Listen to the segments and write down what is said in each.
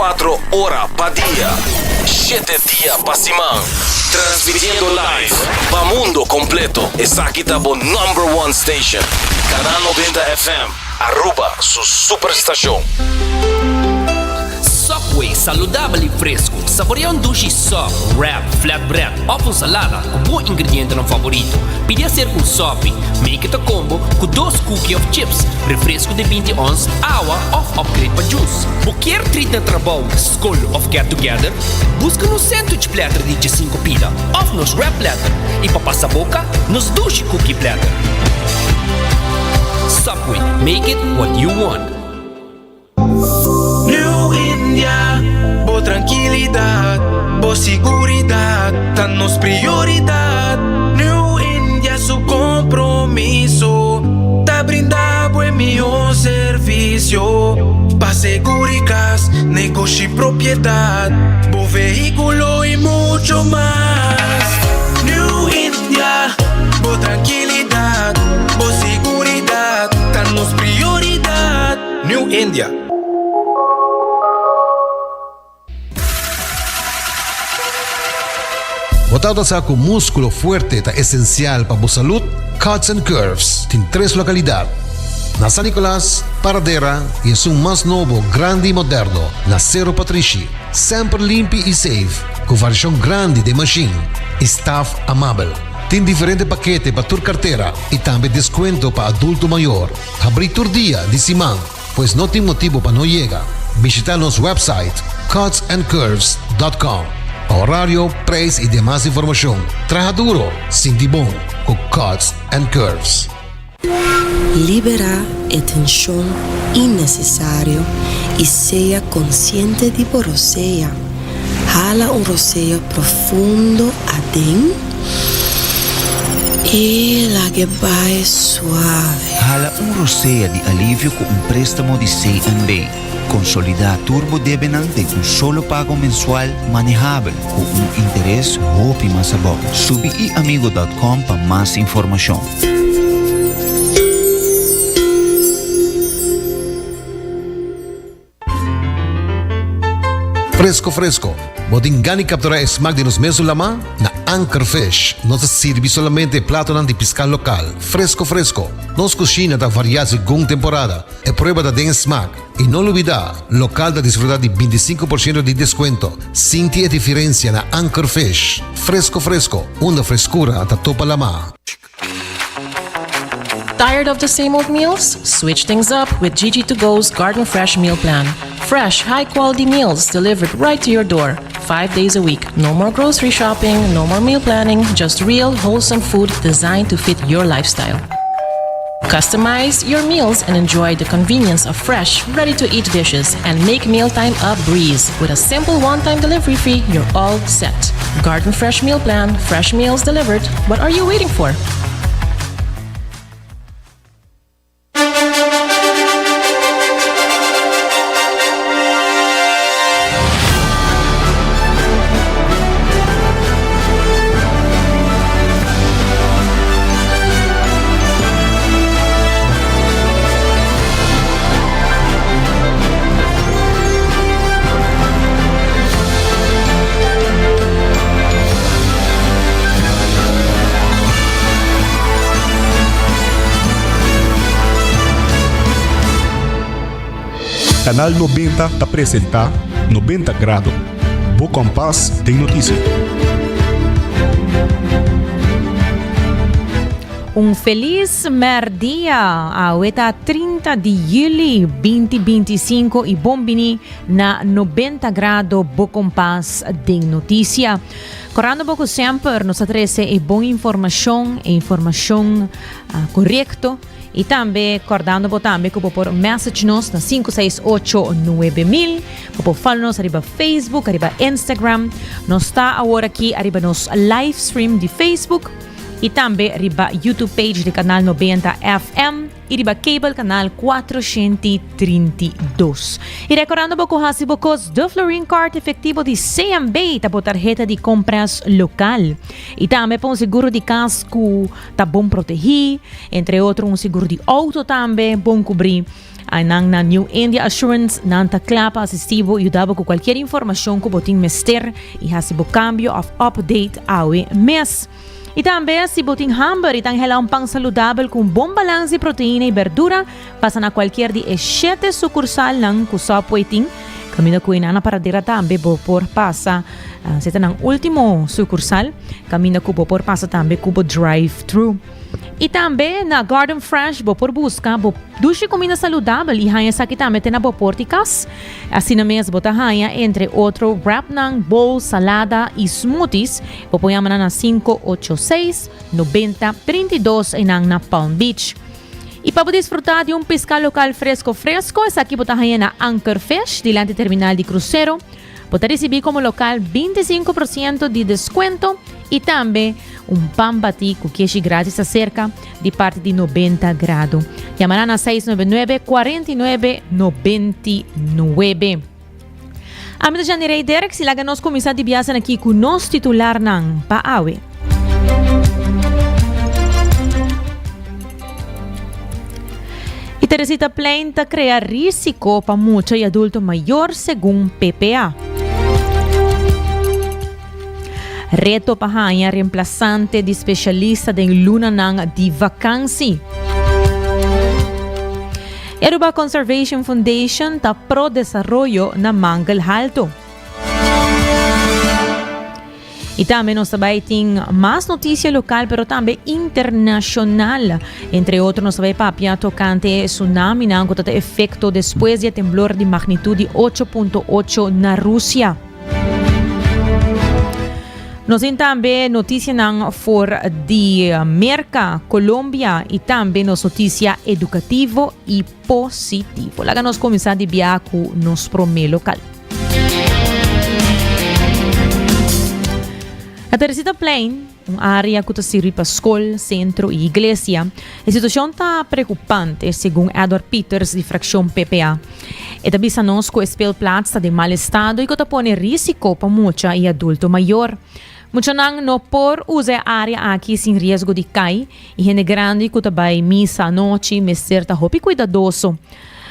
24 ora pa dia, shete dia pa siman. Transmitiendo live pa mundo completo. Esaki ta bo number one station. Canal 90 FM, Aruba su superstacion. Subway, saludabel y fresco. Saborea un dushi sub, wrap, flatbread of un salada cu bo ingredientenan favorito. Pidi acerca un sopi, make it a combo cu dos cookie of chips, refresco di binti ons, awa of upgrade pa juice. Bo kier treat na trabou, skol of get together? Buska nos sandwich platter di djesinco pida of nos wrap platter y pa pasa boca, nos dushi cookie platter. Subway, make it what you want. New India, bo trankilidat, bo siguridat ta nos prioridat. New India su kompromiso ta brinda bo e mihó servisio pa seguri kas, negoshi, propiedat, bo vehíkulo i mucho mas. New India, bo trankilidat, bo siguridat ta nos prioridat. New India. Bo tabata sa ku múskulo fuerte ta esensial pa bo salud? Cuts and Curves tin tres lokalidat, na San Nicolas, Paradera i esun mas nobo, grandi i moderno, na Sero Patrishi. Semper limpi i safe, ku variashon grandi den mashin i staf amabel. Tin diferente pakete pa tur kartera i tambe deskuento pa adulto mayor. Habrí tur dia di siman, pues no tin motibu pa no yega. Bishita nos website cutsandcurves dot com pa horario, prijs i demas informashon. Traha duro, sinti bon ku Cuts and Curves. Liberá e tenshon innesesario i sea konsiente di bo rosea. Hala un rosea profundo aden i lag'e bai suave. Hala un rosea di alivio ku un préstamo di CNB. Konsolidá tur bo debenan den un solo pago mensual manehabel ku un interes hopi mas abou. Subi iamigo dòt kòm pa mas informashon. Fresco fresco, bo tin gana di captura e smaak di nos mesun lama? Na Anchor Fish nos ta sirbi solamente e platonan di pisca local, fresco fresco. Nos cushina ta varia segun temporada, e prueba ta den e smaak. Y no lubida, local ta disfruta di binticinco por ciento di descuento. Sinti e diferencia na Anchor Fish. Fresco fresco, unda frescura ta topa lama. Tired of the same old meals? Switch things up with Gigi To Go's Garden Fresh Meal Plan. Fresh, high quality meals delivered right to your door, five days a week. No more grocery shopping, no more meal planning, just real, wholesome food designed to fit your lifestyle. Customize your meals and enjoy the convenience of fresh, ready to eat dishes and make mealtime a breeze. With a simple one time delivery fee, you're all set. Garden Fresh Meal Plan, fresh meals delivered. What are you waiting for? Canal 90 ta presenta 90 Grado, bo kompas den notisia. Un felis merdia! Awe ta 30 di juli 2025 y bon bini na 90 Grado bo kompas den noticia. Corando bo cu semper nos ta trece e bon informacion, e informacion uh, correcto y tambe cordando bo tambe cu bo por message nos na 568 9000, bo por follow nos ariba Facebook, ariba Instagram. Nos ta awor aki ariba nos live stream di Facebook. y tambe riba YouTube page di Canal 90 FM y riba cable canal 432. Y recordando bo cu haci bo cos De Florin Card efectivo di CMB ta bo tarheta di compras local. Y tambe pa un seguro di cas cu ta bon protegi, entre otro un seguro di auto tambe bon cubri. Einan na New India Assurance nan ta kla pa asisti bo y yuda bo ku kualkier informashon ku bo tin mester y hasi bo kambio òf update awe mes. Y tambe si bo tin hamber y ta anhela un pan saludabel ku un bon balans di proteina y berdura, pasa na kualkier di e shete sukursalnan ku Subway tin. Kaminda ku einan na Paradera tambe bo por pasa, esei ta nan ultimo sukursal, kaminda ku bo por pasa tambe ku bo drive-thru. I tambe na Garden Fresh bo por buska bo dushi kuminda saludabel i haña esaki tambe te na bo por di kas. Asina mes bo ta haña entre otro wrapnan, bowls, salada i smoothies. Bo por yama nan na 586 90 32 einan na Palm Beach. I pa bo disfrutá di un piská lokal fresko fresko esaki bo ta haña na Anchor Fish dilanti terminal di krusero. Bo ta risibí komo lokal 25 por siento di deskuento i tambe un pan batí ku keshi gratis aserka di parti di 90 Grado. Yama nan na 699 49 99. Ami ta Janny Rey Derks i laga nos kuminsá di biasen aki ku nos titularnan pa awe. E Teresita Plein ta crea risico pa mucha y adulto mayor segun PPA. Reto pa haña reemplazante di specialista den lunanan di vakansi. Aruba Conservation Foundation ta pro desaroyo na Mangel Halto. Y tambe nos ta bay tin mas noticia local pero tambe internacional. Entre otro nos ta bay papia tocante tsunaminan cu ta ta efecto despues di e temblor di magnitud di 8.8 na Rusia. Nos tin tambe noticianan for di Merca, Colombia y tambe nos noticia educativo y positivo. Laga nos cuminsa di bia cu nos prome local. Na Teresita Plein, un área ku ta sirbi pa skol, sentro i iglesia, e situashon ta preokupante, segun Edward Pieters di frakshon PPA. E ta bisa nos ku e speelplaats ta den mal estado i ku ta pone risiko pa mucha i adulto mayor. Muchanan no por usa e área aki sin riesgo di kai i hende grandi ku ta bai misa anochi mester ta hopi kuidadoso.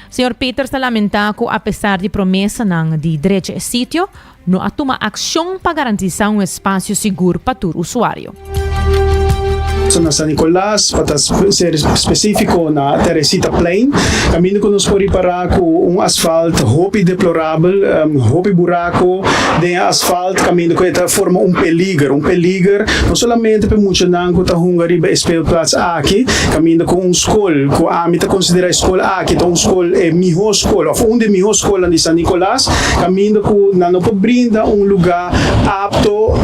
Señor Peters ta lamentá ku apesar di promesanan di drecha e sitio, no a tuma akshon pa garantisá un espasio sigur pa tur usuario. Na San Nicolas, pa ta ser spesífiko na Teresita Plein, kaminda ku nos por ripará ku un asfalt hopi deplorabel, hopi buraku den e asfalt, kaminda ku e ta forma un peliger, un peliger no solamente pa e muchanan ku ta hunga riba e speelplaats aki, kaminda ku un skol ku ami ta konsiderá e skol aki ta un skol e mihó skol òf un di e mihó skolnan di San Nicolas, kaminda ku nan no por brinda un lugá apto,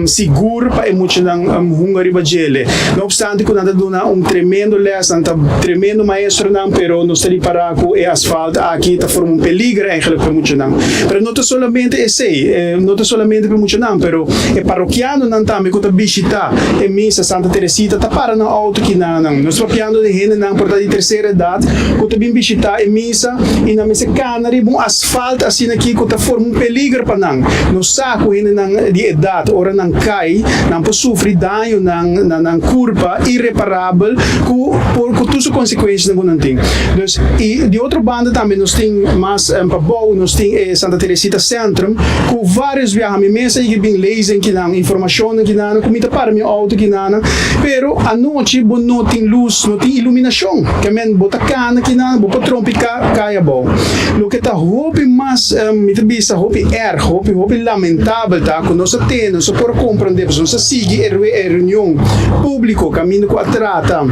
sigur pa e muchanan hunga riba djele. No opstante ku nan ta duna un tremendo lès, nan ta tremendo maestronan, pero nos ta ripará ku e asfalt aki ta forma un peliger eigenlijk pa e muchanan. Pero no ta solamente esei, no ta solamente pa e muchanan, pero e parokianonan tambe ku ta bishitá e misa Santa Teresita ta para nan outo kinanan. Nos papiando di hendenan por ta di tersera edat ku ta bin bishitá e misa i nan mester kana riba un asfalt asina aki ku ta forma un peliger pa nan. Nos sa ku hendenan di edat ora nan kai nan por sufri dañonan na nan kurpa ireparabel ku por ku tur su konsekuensianan ku nan tin. Dus i di otro banda tambe nos tin mas pabou nos tin e Santa Teresita Centrum ku vários biaha mi mes a yega bin lezen kinan informashonnan kinan ku mi ta para mi outo kinan pero anochi bo no tin lus no tin iluminashon ke men bo ta kana kinan bo por trompiká kai abou loke ta hopi mas mi ta bisa hopi erg hopi hopi lamentabel ta ku nos a tene nos a por a komprende pasobra nos a sigui e reunion públiko kaminda ku a trata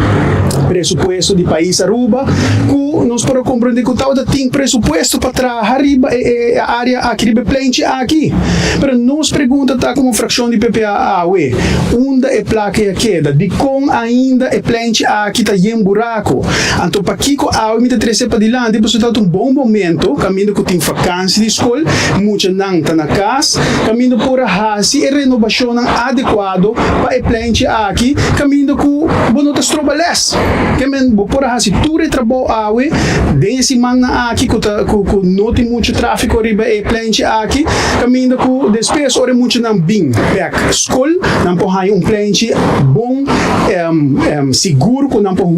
presupuesto di pais Aruba ku nos por a komprende ku tabata tin presupuesto pa traha riba e área aki riba e pleinchi aki pero nos pregunta ta komo frakshon di PPA awe unda e plaka ya keda dikon ainda e pleinchi aki ta yen buraku anto pakiko awe mi ta trese padilanti pasobra tabata un bon momento kaminda ku tin fakansi di skol muchanan ta na kas kaminda por a hasi e renobashonnan adekuado pa e pleinchi aki. kaminda ku bo no ta stroba lès. Ke men bo por a hasi tur e trabou awe den e simannan aki ku ta ku ku no tin muchu tráfiko riba e plenchi aki, kaminda ku despues ora e muchanan bin bèk skol nan por haña un plenchi bon sigur ku nan por.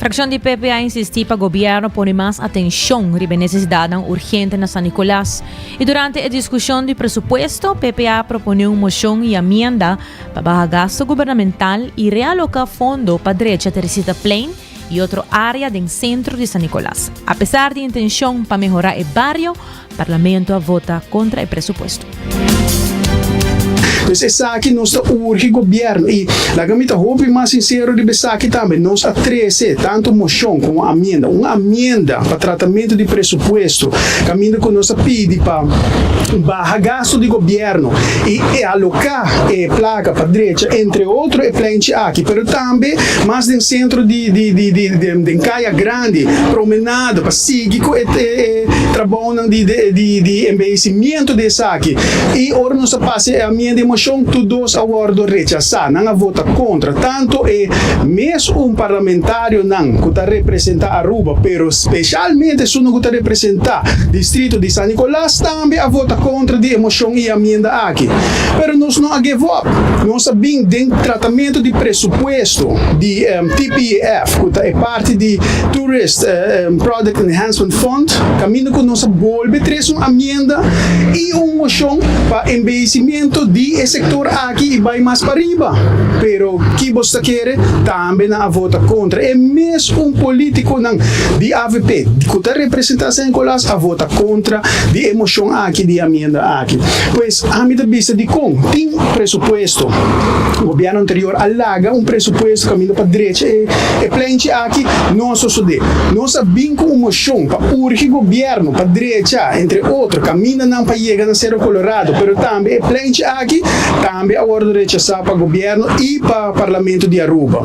Fraccion di PP a insisti pa gobierno pone mas atencion riba e necesidadnan urgente na San Nicolas. Y durante e discusion di presupuesto, PP a propone un mocion y amienda pa baha gasto gubernamental y realoca fondo pa drecha Teresita Plein y otro area den centro di San Nicolas. A pesar di intencion pa mehora e bario, Parlamento a vota contra e presupuesto. Pues esaki nos ta urgi gobierno y laga mi ta hopi mas sincero riba esaki tambe, nos a trece tanto mocion como amienda, un amienda pa tratamento di presupuesto caminda cu nos a pidi pa baha gasto di gobierno y aloca e placa pa drecha entre otro e pleinchi aki, pero tambe mas den centro di den caya grandi, promenade pa sigui cu e trabounan di embeyecimiento di esaki. Y ora nos a pasa e amienda e mocion, tur dos a wordo rechasa. Nan a vota contra. Tanto e mes un parlamentarionan cu ta representa Aruba, pero specialmente esunnan cu ta representa distrito di San Nicolas tambe a vota contra di e mocion y amienda aki. Pero nos no a give up. Nos a bin den tratamento di presupuesto di TPEF, cu ta e parti di Tourist Product Enhancement Fund, caminda cu nos a bolbe trece un amienda y un mocion pa embeyecimiento di e sector aki y bay mas pariba. Pero ki bos ta kere? Tambe nan a vota contra. E mes un politiconan di avp cu ta representa San Nicolas a vota contra di e mocion aki, di e amienda aki. Pues ami ta bisa dicon tin presupuesto. Gobierno anterior a laga un presupuesto caminda pa drecha e plenchi aki no a sosode. Nos a bin cu un mocion pa urgi gobierno pa drecha, entre otro, camindanan pa yega na Cerro Colorado, pero tambe e plenchi aki tambe a wordo rechasa pa gobierno y pa Parlamento di Aruba.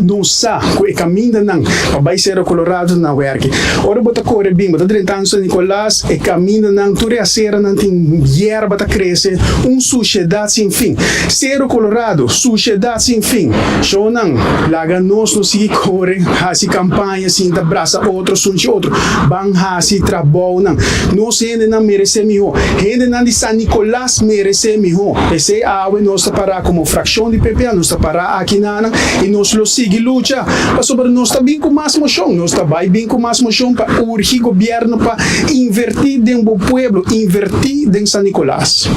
Nos sa cu e camindanan pa bay Cerro Colorado ta na werki. Ora bo ta core bin, bo ta drentando San Nicolas, e camindanan, tur e aceranan tin yerba ta crece, un suciedad sin fin. Cerro Colorado, suciedad sin fin. Shownan, laga nos no sigui core, haci campaña, sinta brasa otro, sunchi otro. Ban haci trabounan. Nos hendenan merece miho. Hendenan di San Nicolas merece miho. P'esey awe nos ta para como fraccion di PPA, nos ta para aki nanan y nos lo sigui lucha. Pasobra nos ta bin cu mas mocion, nos ta bay bin cu mas mocion pa urgi gobierno pa inverti den bo pueblo, inverti den San Nicolas.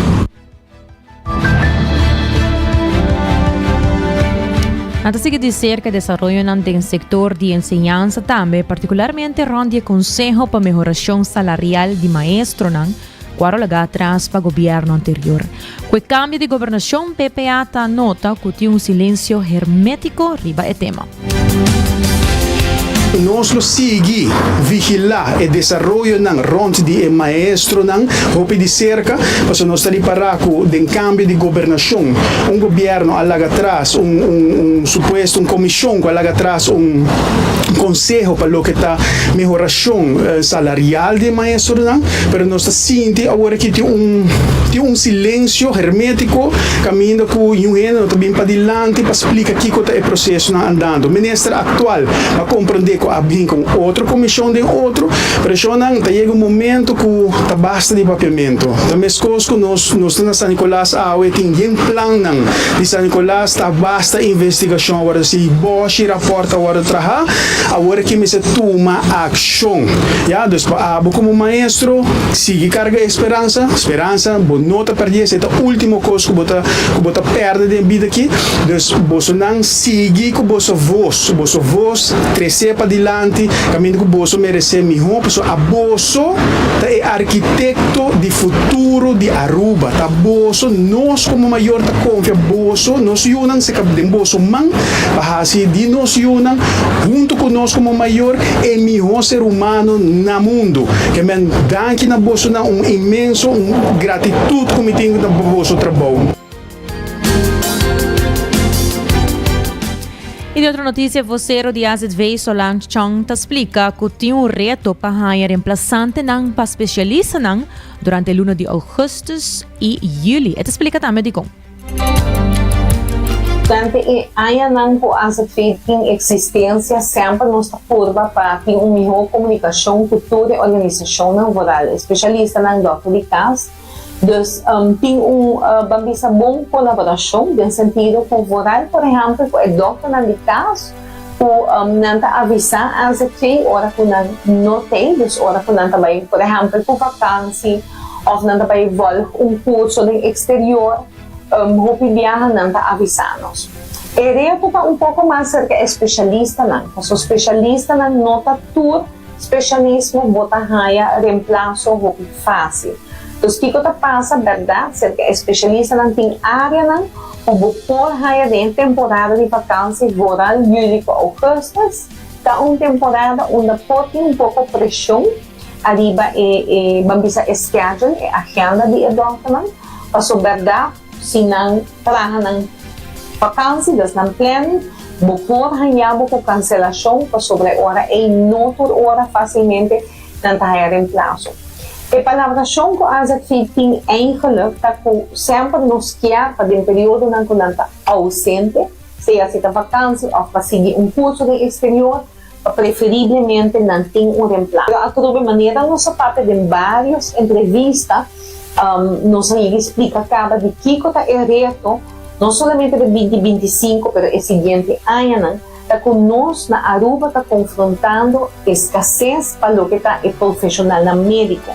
Nan ta sigui di serka e desaroyonan den sektor di enseñansa tambe, partikularmente rònt di e Konseho pa Mehorashon Salarial di Maestronan, ku a rolagá atras pa gobièrnu anterior. Ku e kambio di gobernashon, PPA ta nota ku tin un silensio hermétiko riba e tema. Nos lo sigui vigilá e desaroyonan rònt di e maestronan hopi di serka, pasobra nos ta ripará ku den kambio di gobernashon un gobièrnu a laga atras un un supuesto un komishon ku a laga atras un konseho pa loke ta mehorashon salarial di e maestronan, pero nos ta sinti awor aki tin un tin un silensio hermétiko kaminda ku niun hende no ta bin padilanti pa splika kiko ta e prosesonan andando. Minister aktual a komprendé ku a bin ku un otro komishon den otro, pero shonnan ta yega un momento ku ta basta di papiamentu. Ta meskos ku nos nos ta na San Nicolas awe tin yen plannan di San Nicolas ta basta investigashon a wòrdu hasi, bòshi rapòrt a wòrdu traha, awor aki mester tuma akshon. Ya, dus pa abo komo maestro sigui karga e speransa, speransa bo no ta pèrdí esei ta último kos ku bo ta ku bo ta pèrdè den bida aki. Dus bosonan sigui ku boso vos, boso vos tresé padilanti kaminda ku boso meresé mihó, pasobra aboso ta e arkitekto di futuro di Aruba. Ta boso, nos komo mayor ta konfia boso, nos yunan se ka den boso man pa hasi di nos yunan huntu ku nos komo mayor e mihó ser humano na mundu. Ke men danki na bosonan, un inmenso un gratitut ku mi tin na boso trabou. Y di otro noticia, vocero di AZV Solange Chong ta splica cu tin un reto pa haya reemplazantenan pa specialistanan durante luna di augustus y juli. E ta splica tambe dicon. Durante e añanan cu AZV tin existencia semper nos ta purba pa tin un miho comunicacion cu tur e organisacionnan, vooral e specialistanan, dokter di cas. Dus tin un ban bisa bon kolaborashon den sentido ku vooral por ehèmpel ku e dòkternan di kas ku nan ta avisá AZV ora ku nan no tei, dus ora ku nan ta bai por ehèmpel ku vakansi òf nan ta bai vòlg un kurso den eksterior hopi biaha nan ta avisá nos. E reto ta un poko mas serka e spesialistanan pasobra spesialistanan no ta tur. Specialismo bo ta haya reemplaso hopi facil. Dus kico ta pasa berdad serca e specialistanan tin areanan cu bo por haya den e temporada di vakantie vooral juli cu augustus ta un temporada unda por tin un poco presion ariba e e ban bisa e schedule e agenda di e dokternan paso berdad Si nan traha nan vakansi, dus nan planning, bo por haña bo ku kanselashon pasobra e ora ei no tur ora fásilmente nan ta haña remplaso. E palabrashon ku AZV tin eigenlijk ta ku semper nos kier pa den periodonan ku nan ta ousente, sea si ta vakansi òf pa sigui un kurso den eksterior, pa preferiblemente nan tin un remplaso. Pero atrobe manera nos a papia den varios entrevista, nos a yega splica caba di kico ta e reto, no solamente pa 2025 pero e siguiente añanan, ta cu nos na Aruba ta confrontando escasez pa loke ta e profesionalnan medico.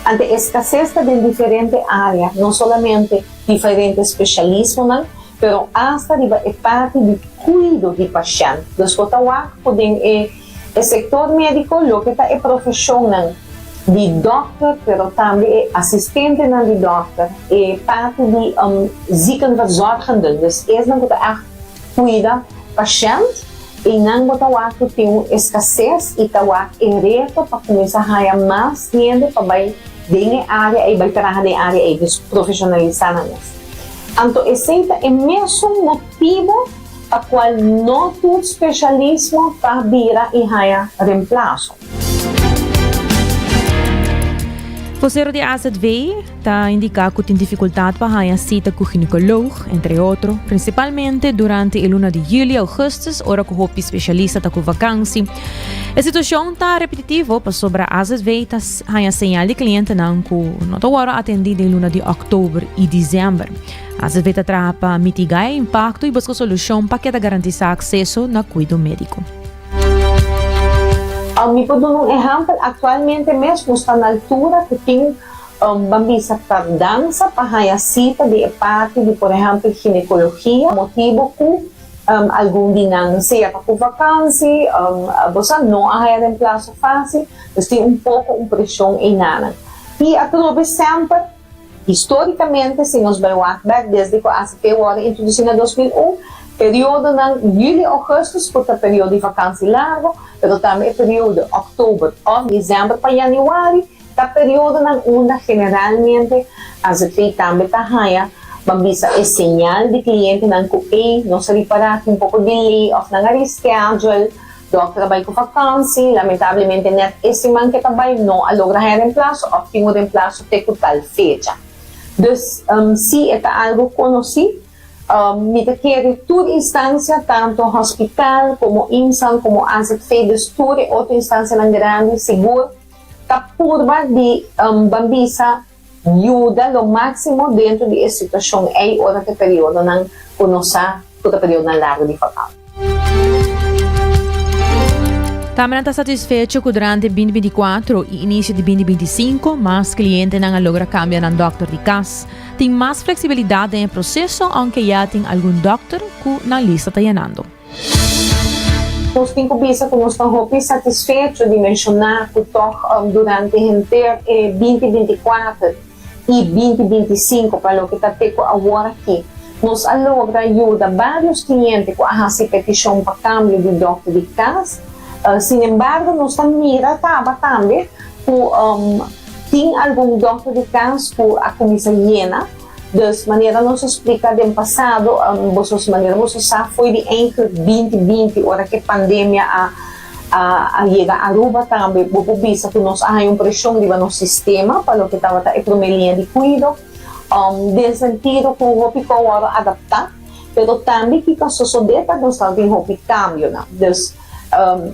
Ante escasez ta den diferente area, no solamente diferente specialismonan, pero asta riba e parti di kuido di pashènt. Dus bo ta wak ku den e e sektor médiko loke ta e profeshonnan di dòkter pero tambe e asistentenan di dòkter, e parti di ziekenverzorgenden, dus esnan ku ta ègt kuida pashènt, einan bo ta wak ku tin un eskases i ta wak e reto pa kuminsá haña mas hende pa bai den e área ei, bai traha den e área ei, dus profeshonalisá nan mes. Anto esei ta e mesun motibo pa cual no tur specialismo ta bira y haya reemplaso. Vocero di AZV ta indica cu tin dificultad pa haya cita cu ginecoloog, entre otro, principalmente durante e luna di juli, augustus, ora cu hopi specialista ta cu vakantie. E situacion ta repetitivo pasobra AZV ta haña señal di clientenan cu no ta wòrdu atendi den luna di òktober i desèmber. AZV ta traha pa mitigá e impakto i buska solushon pa keda garantisá akseso na kuido médiko. Mi por duna un ehèmpel, aktualmente mes nos ta na altura ku tin ban bisa tardansa pa haña sita di e parti di por ehèmpel ginekologia, motibu ku Algun di nan sea ta ku vakansi, bo sa no a haya remplaso fásil, dus tin un poko un preshon einanan. I atrobe semper, histórikamente, si nos bai wak bèk desde ku ACP wòrdu introdusí na 2001, periodonan yüli-ougùstus ku ta periodo di vakansi largu, pero tambe e periodo òktober òf desèmber pa yanüari, Ta periodonan unda generalmente AZV tambe ta haña pa bisa e señal di clientenan cu ey nos a ripara tin un poco delay of nan a reschedule, dokter a bay cu vakantie, lamentablemente net e siman ke ta bay no a logra haña reemplaso of tin un reemplaso te cu tal fecha. Dus si e ta algo conoci, mi ta kere tur instancia tanto hospital como IMSAN como AZV dus tur e otro instancianan grandi sigur, ta purba di ban bisa yuda lo máximo dentro di e situacion ey ora ta e periodonan cu nos sa cu ta periodonan largo di vakantie. Tambe nan ta satisfecho cu durante 2024 y inicio di 2025 mas clientenan a logra cambia nan dokter di cas. Tin mas flexibilidad den e proceso aunke ya tin algun dokter cu nan lista ta yenando. Nos tin ku bisa ku nos ta hopi satisfecho di menshoná ku tòg durante henter e 2024 i 2025 pa loke ta te ku awor aki nos a logra yuda vários kliente ku a hasi petishon pa kambio di dòkter di kas. Sinembargo nos ta mira kaba tambe ku tin algun dòkter di kas ku a kuminsá yena. Dus manera nos a splika den pasado, boso manera boso sa foi di eigenlijk 2020 ora ku e pandemia a a yega Aruba tambe bo por bisa ku nos a haña un preshon riba nos sistema pa loke tabata e promé liña di kuido den sentido ku hopi kos wòrdu adaptá pero tambe kiko a sosodé ta nos tabatin hopi kambionan. Dus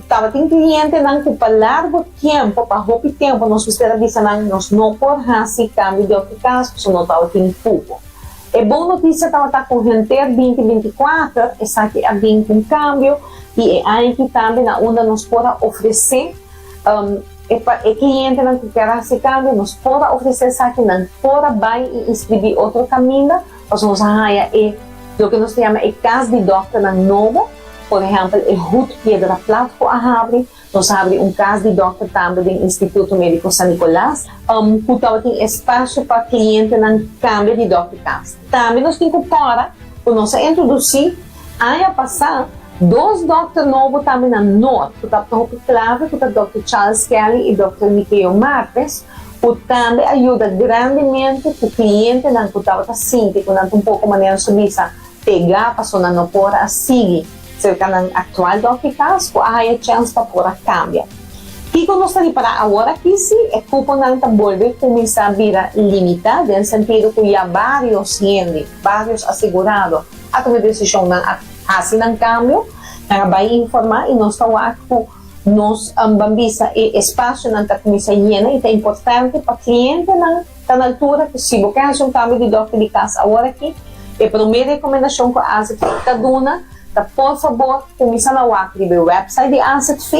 tabatin klientenan ku pa largo tiempo, pa hopi tempu nos mester a bisa nan nos no por hasi kambio di òf kas pasobra no tabatin kupo. E bon notisia tabata ku henter 2024 esaki a bin ku un kambio i e aña aki tambe na unda nos por a ofresé e pa e klientenan ku kier a hasi kambio nos por a ofresé esaki nan por a bai i inskribí otro kaminda pasobra nos a haña e loke nos ta yama e kas di dòkternan nobo por ehèmpel e hut Piedra Plat ku a habri. Nos a habri un kas di dòkter tambe den Instituto Médiko San Nicolas, ku tabatin espasio pa klientenan kambia di dòkter kas. Tambe nos tin ku kòrda ku nos a introdusí aña pasá dos dòkter nobo tambe na Noord, ku tabata hopi klave, ku ta dòkter Charles Kelly i dòkter Mikeo Martes, ku tambe a yuda grandemente ku klientenan ku tabata sinti ku nan ta un poko manera nos ta bisa pegá pasobra nan no por a sigui serka nan aktual dòkter kas ku a haña chèns pa por a kambia. Kiko nos ta ripará awor aki si e kuponan ta bolbe kuminsá bira limitá den sentido ku ya vários hende, vários asegurado a tuma e desishon nan a hasi nan kambio, nan a bai informá i nos ta wak ku nos ban bisa e espasionan ta kuminsá yena i ta importante pa klientenan Ta na altura ku si bo ke hasi un kambio di dòkter di kas awor aki, e promé rekomendashon ku AZV ta duna ta por fabor kuminsá na wak riba e wèpsait di AZV,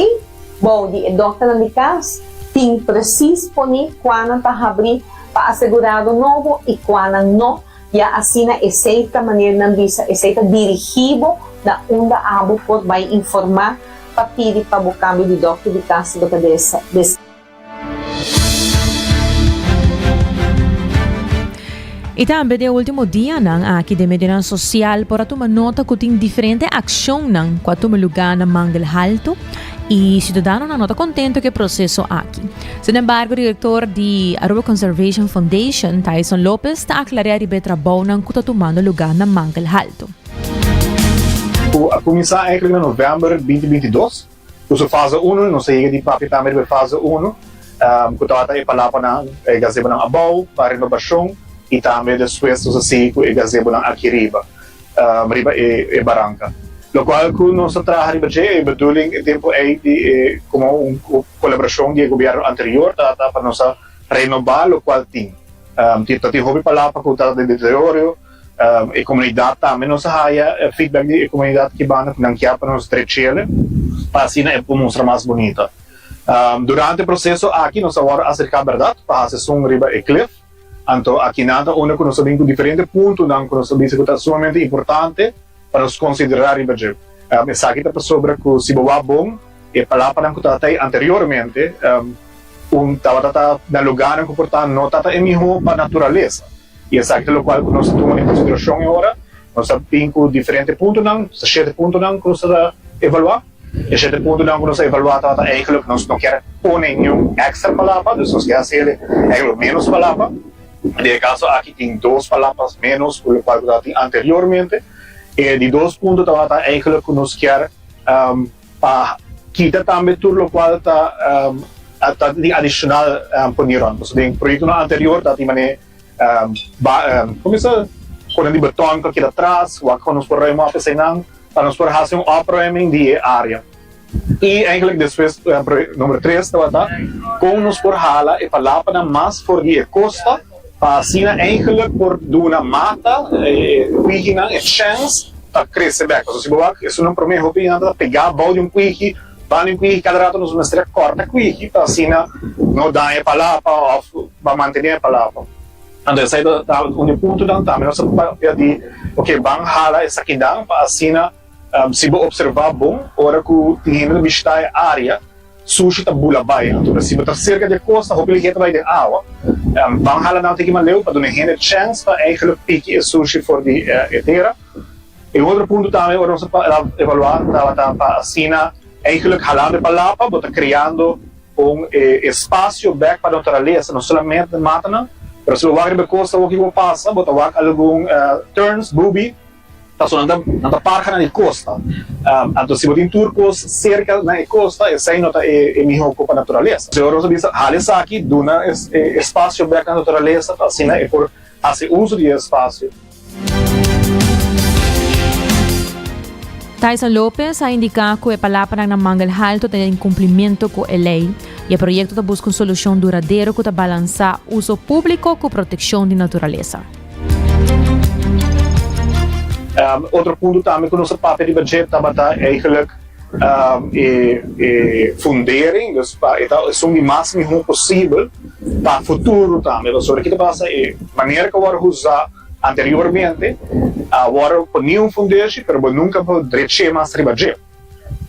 bou di e dòkternan di kas tin presis poní kuanan ta habrí pa asegurado nobo i kuanan no, ya asina esei ta manera nan bisa esei ta dirigí bo na unda abo por bai informá pa pidi pa bo kambio di dòkter di kas si bo ta desea. I tambe den ultimo dianan aki den medionan sosial por a tuma nota ku tin diferente akshonnan ku a tuma lugá na Mangel Halto i siudadanonan no ta kontento ku e proseso aki. Sin embargo, direktor di Aruba Conservation Foundation, Tyson Lopez, ta aklará riba e trabounan ku ta tumando lugá na Mangel Halto. Ku a kuminsá eigenlijk na novèmber 2022. Ku su fase uno, nos a yega di papia tambe riba e fase uno, ku tabata e palapanan, e gazebonan abou pa renobashon i tambe despues nos a sigui ku e gazebonan aki riba, riba e baranka. Lokual ku nos a traha riba dje, e bedoeling e tempu ei di e komo un kolaborashon di e gobièrnu anterior tabata pa nos a renobá lokual tin. Ta tin hopi palapa ku ta den deteriorio. E komunidat tambe nos a haya feedback di e komunidat ki banda ku nan kier pa nos drechele pa asina e por mustra mas bunita. Durante e proseso aki nos a wòrdu aserká bèrdat pa hasi esun riba e klif. Anto akinan ta unda ku nos a bin ku diferente puntonan ku nos a bisa ku ta sumamente importante pa nos konsiderá riba dje. Esaki ta pasobra ku si bo wak bon e palapanan ku tabata ei anteriormente un tabata ta na lugánan ku por ta no tabata e mihó pa naturalesa. I esaki ta lokual ku nos ta tuma den konsiderashon e ora. Nos ta bin ku diferente puntonan, ta shete puntonan ku nos ta evaluá. E shete puntonan ku nos a evaluá tabata eigenlijk nos no kier pone niun èkstra palapa, dus nos kier hasi eigenlijk ménos palapa. Den e kaso aki tin dos palapas ménos ku lokual ku tabatin anteriormente. E di dos punto tabata eigenlijk ku nos kier pa kita tambe tur lokual ta ta di adishonal poni rònt. Pasobra den proyektonan anterior ta tin manera ba kuminsá pone di beton pa keda tras, wak kon nos por ruim op eseinan pa nos por hasi un opruiming di e área. I eigenlijk despues number tres tabata kon nos por hala e palapanan mas for di e kosta pa asina eigenlijk por duna mata e kwikinan e chèns pa krese bèk. Pasobra si bo wak esunnan promé hopi nan ta pegá bou di un kwiki, banda di un kwiki kada rato nos mester a kòrta kwiki pa asina no daña e palapa òf pa mantené e palapa. Anto esei ta un di e puntonan. Tambe nos a papia di oke ban hala esakinan pa asina si bo opservá bon ora ku tin hende ta bishitá e área Sushi ta bula bai. Anto si bo ta serka di e kosta, hopi lihe ta bai den awa. Ban hala nan tiki mas leu pa duna hende chèns pa eigenlijk piki e sushi for di e tera. E otro punto tambe ora nos a evaluá tabata pa asina eigenlijk halando e palapa bo ta kreando un espasio bèk pa naturalesa, no solamente matanan. Pero si bo wak riba e kosta awor kiko pasa, bo ta wak algun terns, bubi, pasobra nan ta nan ta parha na di kosta. Anto si bo tin tur kos serka na e kosta, esei no ta e e mihó ko pa naturalesa. Si ora nos a bisa hala esaki, duna e espasio bèk na naturalesa pa asina e por hasi uso di e espasio. Tyson Lopez a indica cu e palapanan na Mangel Halto ta den cumplimento cu e ley y e proyecto ta busca un solucion duradero cu ta balansa uso publico cu proteccion di naturalesa. Otro punto tambe cu nos a papia riba dje tabata eigenlijk e e fundering, dus pa e ta esun di mas miho posibel pa futuro tambe, pasobra ki ta pasa e manera cu a worde usa Anteriormente a wòrdu pone un fundeshi pero bo nunka por drech'é mas riba dje.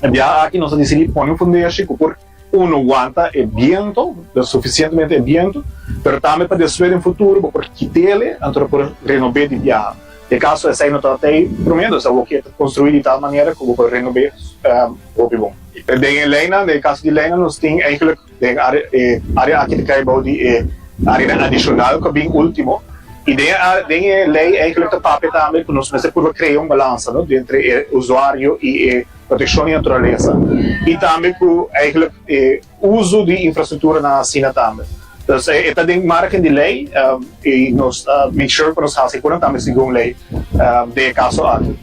E biaha aki nos a disidí pone un fundeshi ku por uno wanta e biento, lo sufisientemente e biento, pero tambe pa despues den futuro bo por kit'el anto bo por renob'é di biaha. Den kaso esei no tabata ei promé, dus awor ke ta konstruí di tal manera ku bo por renob'é hopi bon. Den e leinan, den e kaso di leinan nos tin eigenlijk Den e área aki ta kai bou di e áreanan adishonal ku a bin último. I den e den e lei eigentlik ta papia tambe ku nos mester purba krea un balansa no entre e usuario i e protekshon di naturalesa i tambe ku eigentlik e uso di infrastrukturanan asina tambe. Dus e ta den margen di lei i nos ta make sure ku nos hasi kunan tambe segun lei den e kaso aki.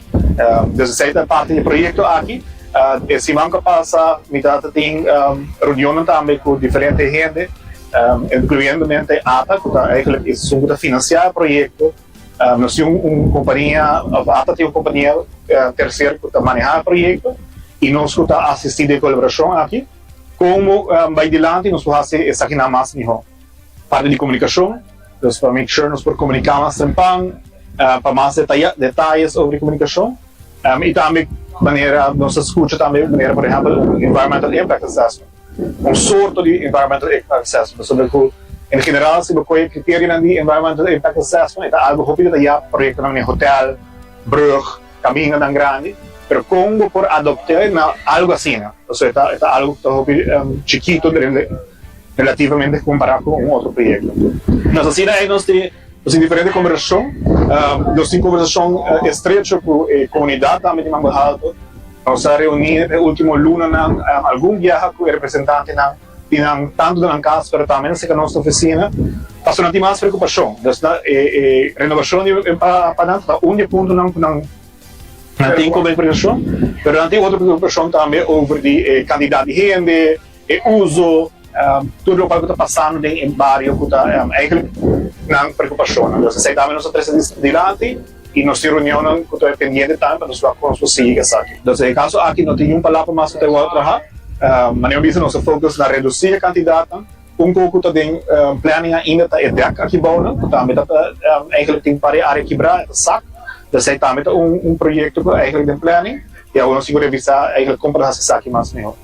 Dus esei ta parti di e proyekto aki. E siman ku a pasa mi tabata tin reunionnan tambe ku diferente hende, inkluyendamente ata ku ta eigentlik esun ku ta finansiá e proyekto. Nos tin un kompania, òf ata tin un kompania terser ku ta manehá e proyekto i nos ku ta asistí den e kolaborashon aki. Komo bai dilanti nos por hasi esakinan mas mihó? Parti di komunikashon, dus pa make sure nos por komuniká mas trempan, pa mas detayes over di komunikashon. I tambe manera nos ta skucha tambe manera por ehèmpel un environmental impact assessment, un sorto di environmental impact assessment, pasobra ku en general si bo kohe kriterionan di environmental impact assessment e ta algu hopi detayá pa proyektonan manera hotel, brùg, kamindanan grandi, pero kon bo por adopt'é na algu asina? Pasobra e ta e ta algu ku ta hopi chikito relativamente kompará ku un otro proyekto. Nos asina ei nos tin. Nos tin diferente kombersashon. Nos tin kombersashon estrecho ku e komunidat tambe di Mangel Halto. Nos a reuní e último lunanan algun biaha ku e representantenan di nan tantu den nan kas pero tambe nan serka nos na ofisina pasobra nan tin mas preokupashon. Dus e renobashon di pa nan ta un di e puntonan ku nan nan tin komo preokupashon pero nan tin otro preokupashon tambe over di e kantidat di hende. E uso, tur lokual ku ta pasando den e bario ku ta eigenlijk nan preokupashonnan. Dus esei tambe nos a trese dilanti i nos tin reunionnan ku ta pendiente tambe pa nos wak kon nos por sigui ku esaki. Dus den e kaso aki no tin niun palabra mas ku ta wòrdu traha. Manera mi bisa nos a focus na redusí e kantidatnan. Un kos ku ta den planning ainda ta e dèk aki bounan ku tambe ta eigenlijk tin par e área kibrá, e ta sak. Dus esei tambe ta un proyekto ku eigenlijk den planning i awor nos tin ku revisá eigenlijk kon pa hasi esaki mas mihó.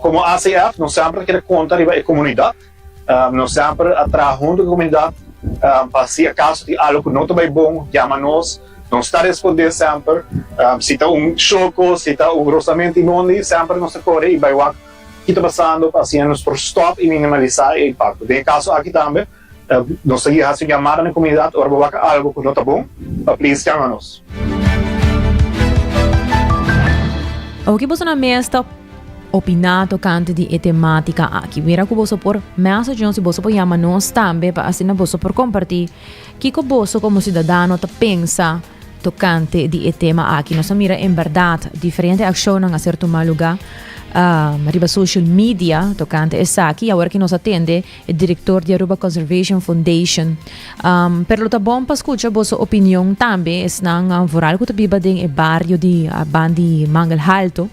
Komo ACF nos semper a kere konta riba e komunidat. Nos semper a traha huntu ku e komunidat pa si akaso tin algu ku no ta bai bon, yama nos. Nos ta respondé semper. Si ta un shoko, si ta un rosamentu imondi, semper nos ta kore i bai wak ki ta pasando pa asina nos por stòp i minimalisá e impakto. Den e kaso aki tambe nos ta hasi un yamada na e komunidat ora bo wak algu ku no ta bon, pa please yama nos. Oki boso na mes ta opiná tokante di e temátika aki. Mira ku boso por message nos i boso por yama nos tambe pa asina boso por kompartí kiko boso komo siudadano ta pensa tokante di e tema aki. Nos a mira en bèrdat diferente akshonnan a ser tumá lugá riba social media tokante esaki i awor ki nos a tende e director di Aruba Conservation Foundation. Um, pero lo ta bon pa scucha boso opinion tambe, esnan um, vooral cu ta biba den e barrio di uh, bandi Mangel Halto.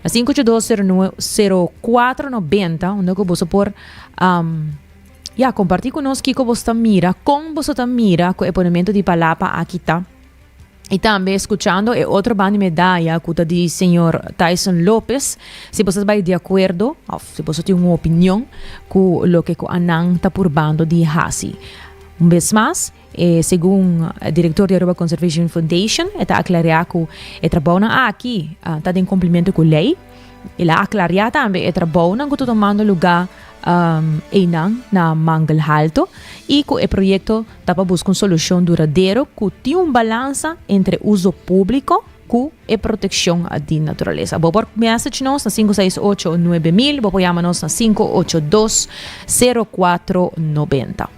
Na 582-0490, unda cu boso por um, ja, comparti cu nos kico boso ta mira, con boso ta mira cu e ponemento di palapa aki ta. Y tambe escuchando e otro banda di medaya cu ta di señor Tyson Lopez, si boso ta bay di acuerdo of si boso tin un opinion cu loke cu anan ta purbando di haci. Un bes mas, e segun director di Aruba Conservation Foundation, e ta aclarea cu e trabounan aki ta den cumplimento cu ley. El a aclaria tambe e trabounan cu ta tomando luga einan na Mangel Halto y cu e proyecto ta pa busca un solucion duradero cu tin un balansa entre uso publico cu e proteccion di naturalesa. Bo por message nos na 568 9000, bo por yama nos na 582 0490.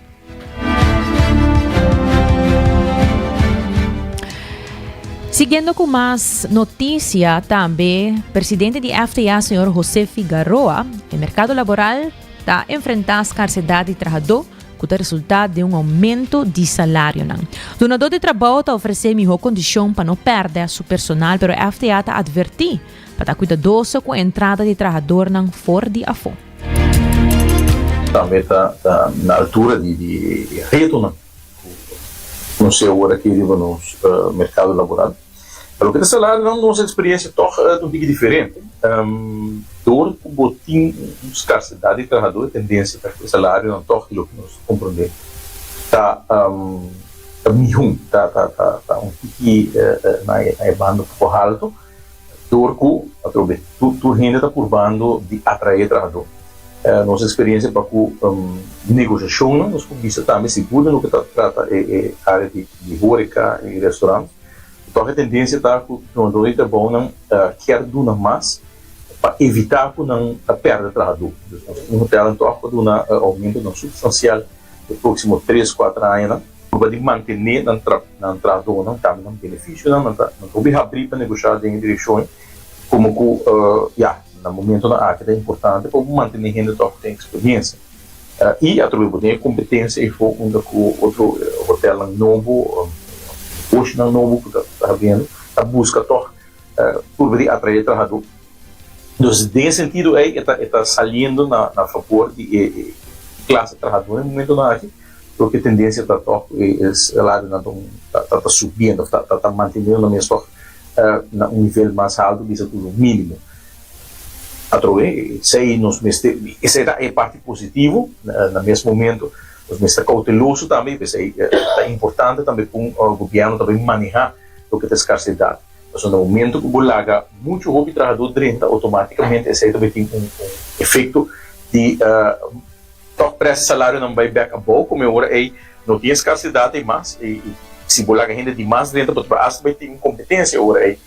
Siguiendo cu mas noticia tambe, presidente di FTA, señor José Figaroa, e mercado laboral ta enfrenta scarsedad di trahador cu ta resulta den un aumento di salarionan. Dunador di trabou ta ofrece miho condicion pa no perde su personal, pero FTA ta adverti pa ta cuidadoso cu entrada di trahadornan for di afo. Tambe ta na altura di e retonan cu nos e ora aki riba nos mercado laboral. Pa loke ta salarionan nos experiencia toch ta un tiki diferente. Door cu bo tin un scarsedad di trahador e tendencia ta cu e salarionan toch di loke nos comprende ta ta mihun, ta ta un tiki na e banda un poco halto. Door cu atrobe tur hende ta purbando di atrae trahador. Nos experiencia pa cu negociacionnan nos por bisa tambe sigur den loke ta trata e area di horeca y restaurant. Toch e tendencia ta cu dunador di trabounan kier duna mas pa evita cu nan ta perde trahador. Dus nos tin hotelnan toch pa duna aumentonan substancial e proximo tres, cuater añanan. Purba di mantené nan nan trahadónan, tambe nan benefisionan, nan ta nan ta hopi habrí pa negoshá den e direkshon ei, komo ku ya, na momentonan aki ta importante pa bo mantené hende tòg ku tin eksperiensia. I atrobe bo tin e kompetensia ei for unda ku otro hotèlnan nobo, negoshonan nobo ku ta habiendo, ta buska tòg purba di atraé trahadó. Entonces, den e sentido ei e ta e ta saliendo na na fabor di e klase trahadó na e momentonan aki. Loke tendencia ta toch cu e salarionan ta un ta ta subiendo of ta ta manteniendo nan mes toch na un nivel mas alto bisa cu lo minimo. Atrobe esey nos mester esey ta e parti positivo na mes momento nos mester ta cauteloso tambe y p'esey ta importante tambe con gobierno ta bay maneha loke ta escarsedad. Pasobra na momento cu bo laga mucho hopi trahador drenta automaticamente esey ta bay tin un efecto di Tòg pres salarionan bai bèk abou komo e ora ei no tin eskarsedat ei mas i si bo laga hende di mas drenta bo ta por asta bai tin un kompetensia e ora ei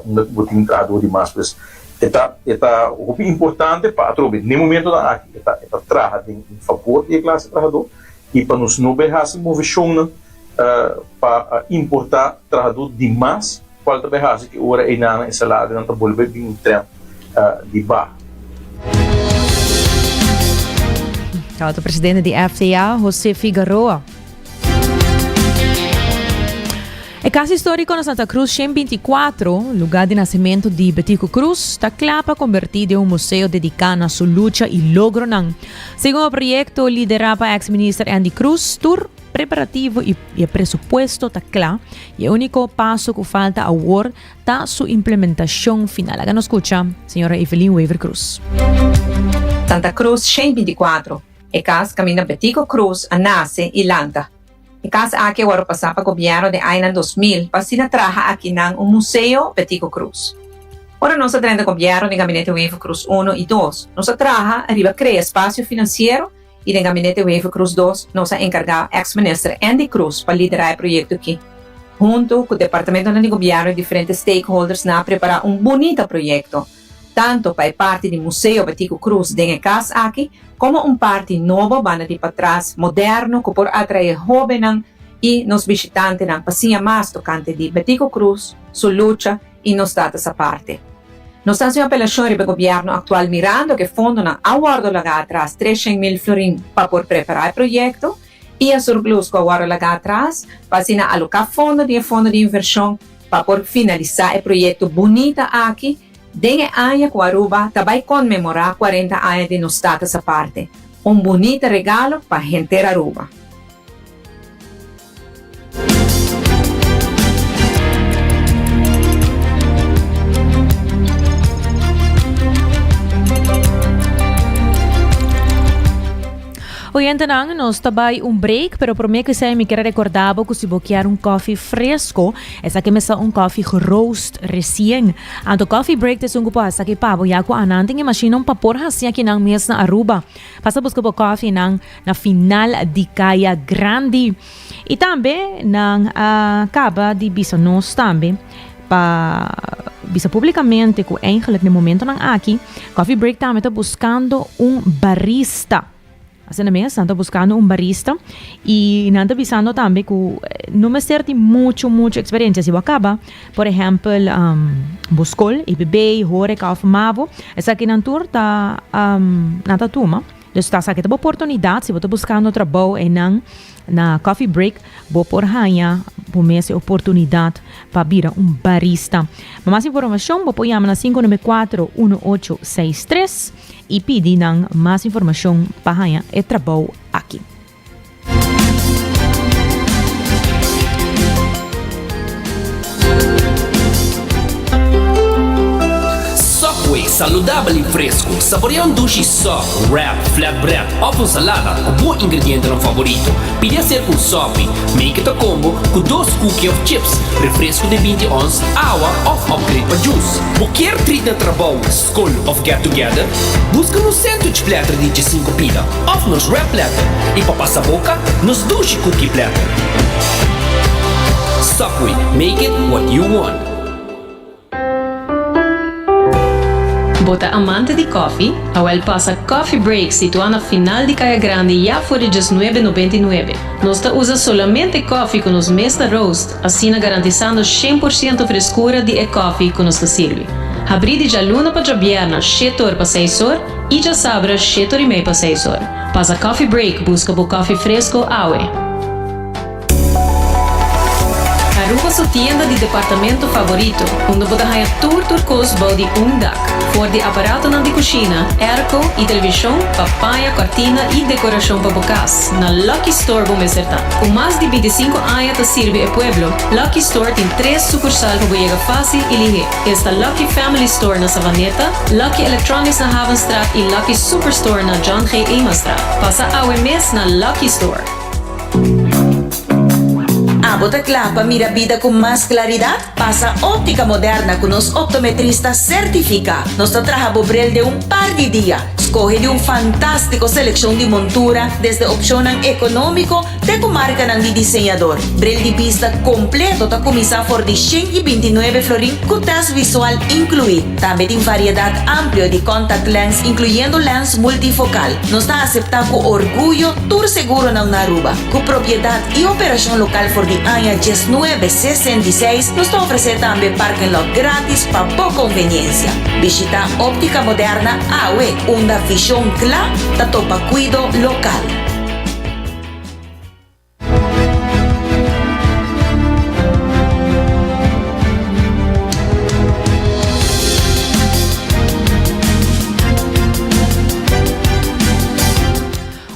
unda ku bo tin un trahadó di mas. Pues e ta e ta hopi importante pa atrobe n'e momentonan aki e ta e ta traha den fabor di e klase trahadó i pa nos no bai hasi moveshonnan pa importá trahadó di mas Cual ta bay haci ki ora eynanan e salarionan ta bolbe bin un trend di baha. Tabata presidente di FTA, José Figaroa. E cas historico na Santa Cruz 124, lugar di nacimento di Betico Cruz, ta cla pa converti den un museo dedica na su lucha y logronan. Segun e proyecto lidera pa ex-minister Andy Cruz, tur Preparativo y e presupuesto ta cla y e unico paso cu falta awor ta su implementacion final. Laga nos scucha señora Evelyn Wever Croes. Santa Cruz 124, E cas caminda Betico Croes a nace y lanta. E cas aki a worde pasa pa gobierno den añanan 2000 pa asina traha akinan un museo Betico Croes. Ora nos a drenta gobierno den Gabinete Wever Croes uno y dos, nos a traha riba crea espacio financiero y den Gabinete Wever Croes dos nos a encarga ex minister Endy Croes pa lidera e proyecto aki. Hunto cu departamentonan di gobierno y diferente stakeholders nan a prepara un bunita proyecto, tanto pa e parti di Museo Betico Croes den e cas aki, como un parti nobo banda di patras moderno cu por atrae hobennan y nos bishitantenan pa siña mas tocante di Betico Croes, su lucha y nos status aparte. Nos ta haci un apelacion riba e gobierno actual mirando cu e fondonan a wordo laga atras 300 mil florin pa por prepara e proyecto y e surplus cu a wordo laga atras pa asina aloca fondo di e fondo di inversion pa por finalisa e proyecto bunita aki den e aña cu Aruba ta bay conmemora 40 aña di nos status aparte. Un bunita regalo pa henter Aruba. Oyente. Oyentenan, nos ta bai un break, pero prome ku esei mi kier a rekorda bo ku si bo kier un koffie fresco, esaki mester un koffie geroost resien. Anto Coffee Break ta esun ku por hasi aki pa bo, ya ku anan tin e mashinnan pa por hasi akinan mes na Aruba. Pasa buska bo koffienan na final di Kaya Grandi. I tambe nan a kaba di bisa nos tambe pa bisa publikamente ku eigenlijk na e momentonan aki Coffee Break tambe ta buskando un barista. Asina mes, nan ta buskando un barista i nan ta bisando tambe ku no mester tin mucho mucho eksperensia. Si bo a kaba, por ehèmpel, bo skol, EPB, Horeca òf Mavo, esakinan tur ta nan ta tuma. Dus ta esaki ta bo oportunidat, si bo ta buskando trabou einan na Coffee Break, bo por haña bo mes e oportunidat pa bira un barista. Pa mas informashon bo por yama na 594 1863 i pidi nan mas informashon pa haña e trabou aki. Subway, saludabel y fresco. Saborea un dushi sub, wrap, flatbread of un salada cu bo ingredientenan favorito. Pidi hacer cu un sopi. Make it a combo cu dos cookie of chips, refresco di binti ons, awa of upgrade pa juice. Bo kier treat na trabou, scol of get together? Busca nos sandwich platter di djesinku pida. Of nos wrap platter y pa pasa boca nos dushi cookie platter. Subway, make it what you want. Bo ta amante di koffie? Awel pasa Coffee Break situá na final di Kaya Grandi ya for di djesnuebe nobenta i nuebe. Nos ta usa solamente koffie ku nos mes ta roast, asina garantisando 100% freskura di e koffie ku nos ta sirbi. Habrí di djaluna pa djabièrna shete or pa seis or, I djasabra shetor i mei pa seis or. Pasa Coffee Break buska bo koffie fresco awe. Aruba su tienda di departamento favorito, unda bo ta haña tur tur kos bou di un dak. For di aparatonan di kushina, airco i televishon pa paña, kòrtina i dekorashon pa bo kas, na Lucky Store bo mester ta. Ku mas di bintisinko aña ta sirbi e pueblo, Lucky Store tin tres sukursal pa bo yega fásil i lihé. Esta Lucky Family Store na Savaneta, Lucky Electronics na Havenstraat y Lucky Superstore na John G. Emastraat. Pasa awe mes na Lucky Store. Abo ta kla pa mira bida ku mas klaridat? Pasa Óptica Moderna ku nos optometrista sertifiká. Nos ta traha bo bril den un par di dia. Skohe di un fantástiko selekshon di montura, desde opshonnan ekonómiko Te ku markanan di diseñador. Bril di bista kompleto ta kuminsá for di 129 florin ku tèst visual inkluí. Tambe tin variedat amplio di contact lens inkluyendo lens multifokal. Nos ta aseptá ku orguyo tur seguronan na Aruba. Ku propiedat i operashon lokal for di aña 1966, nos ta ofresé tambe parking lot grátis pa bo konveniensia. Bishitá Óptica Moderna awe, unda vishon kla ta topa kuido lokal.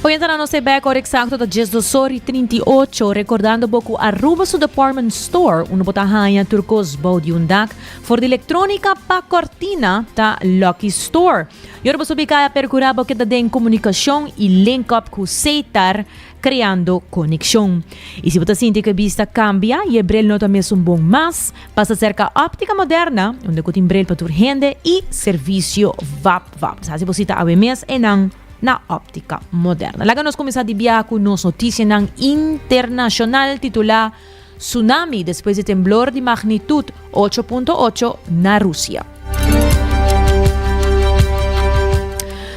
Oyente nos e back ora exacto ta 12 or y 38 recordando bo cu Aruba su department store uno bota haya turcos bou di un dak for di electronica pa cortina ta Lucky Store. Yora boso bika a percura bo keda den comunicacion y link up cu Setar creando conexion. Y si bo ta sinti cu e bista cambia y e bril no ta mesun bon mas, pasa cerca Optica Moderna unda cu tin bril pa tur hende y servicio vap vap. Sa si bo cita awe mes enan na Optica Moderna. Laga nos cuminsa di bia cu nos noticianan internacional titula Tsunami despues di temblor di magnitud 8.8 na Rusia.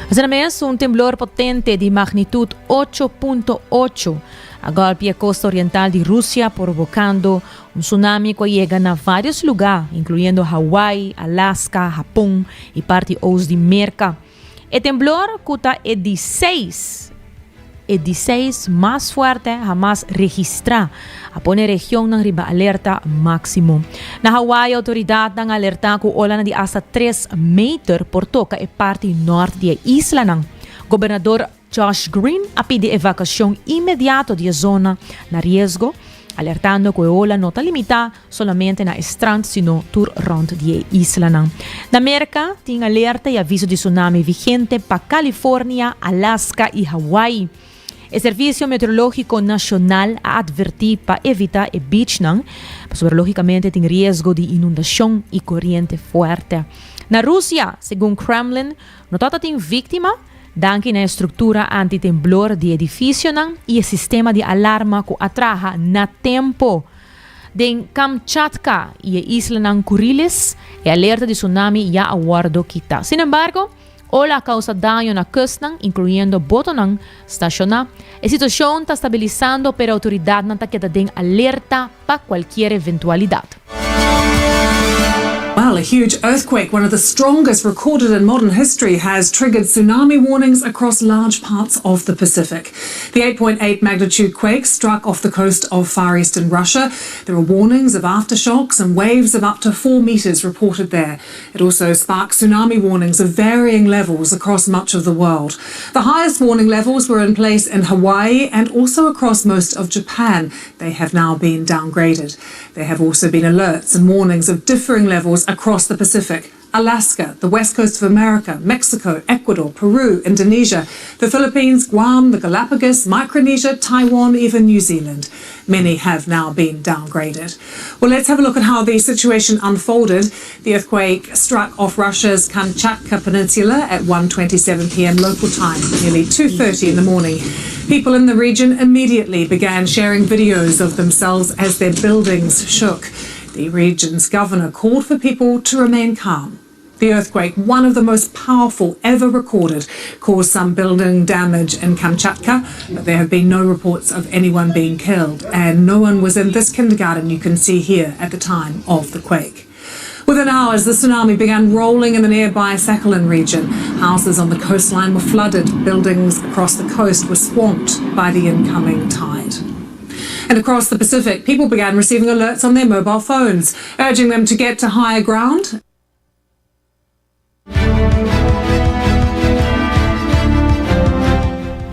Asina mes, un temblor potente di magnitud 8.8 a golpia costa oriental di Rusia, provocando un tsunami cu a yega na varios lugar, incluyendo Hawaii, Alaska, Japon y parti oost di Merca. E temblor ku ta e di seis e di seis mas fuerte hamas registrá a pone regionnan riba alerta máksimo. Na Hawaii outoridatnan a alertá ku olanan di asta tres meter por toka e parti nòrt di e islanan. Gobernador Josh Green a pidi evakuashon inmediato di e zona na riesgo, alertando ku e ola no ta limitá solamente na e strand sino tur rond di e islanan. Na Merka tin alerta y aviso di tsunami vigente pa California, Alaska y Hawaii. E Servisio Meteorológiko Nashonal a atvertí pa evitá e beachnan, pasobra lógikamente tin riesgo di inundashon i koriente fuerte. Na Rusia, segun Kremlin, no tabata tin víktima, danki na e struktura anti-temblor di edifisionan i e sistema di alarma ku a traha na tempu. Den Kamchatka i e islanan Kuriles, e alerta di tsunami ya a wòrdu kitá. Sinembargo, Ola a causa daño na kustnan, incluyendo botonan staciona. E situacion ta stabilisando pero autoridadnan ta keda den alerta pa cualkier eventualidad. Well, a huge earthquake, one of the strongest recorded in modern history, has triggered tsunami warnings across large parts of the Pacific. The 8.8 magnitude quake struck off the coast of far eastern Russia. There are warnings of aftershocks and waves of up to 4 meters reported there. It also sparked tsunami warnings of varying levels across much of the world. The highest warning levels were in place in Hawaii and also across most of Japan. They have now been downgraded. There have also been alerts and warnings of differing levels across the Pacific. Alaska, the west coast of America, Mexico, Ecuador, Peru, Indonesia, the Philippines, Guam, the Galapagos, Micronesia, Taiwan, even New Zealand. Many have now been downgraded. Well, let's have a look at how the situation unfolded. The earthquake struck off Russia's Kamchatka Peninsula at 1:27 p.m. local time, nearly 2:30 in the morning. People in the region immediately began sharing videos of themselves as their buildings shook. The region's governor called for people to remain calm. The earthquake, one of the most powerful ever recorded, caused some building damage in Kamchatka, but there have been no reports of anyone being killed, and no one was in this kindergarten you can see here at the time of the quake. Within hours, the tsunami began rolling in the nearby Sakhalin region. Houses on the coastline were flooded, buildings across the coast were swamped by the incoming tide. And across the Pacific, people began receiving alerts on their mobile phones, urging them to get to higher ground.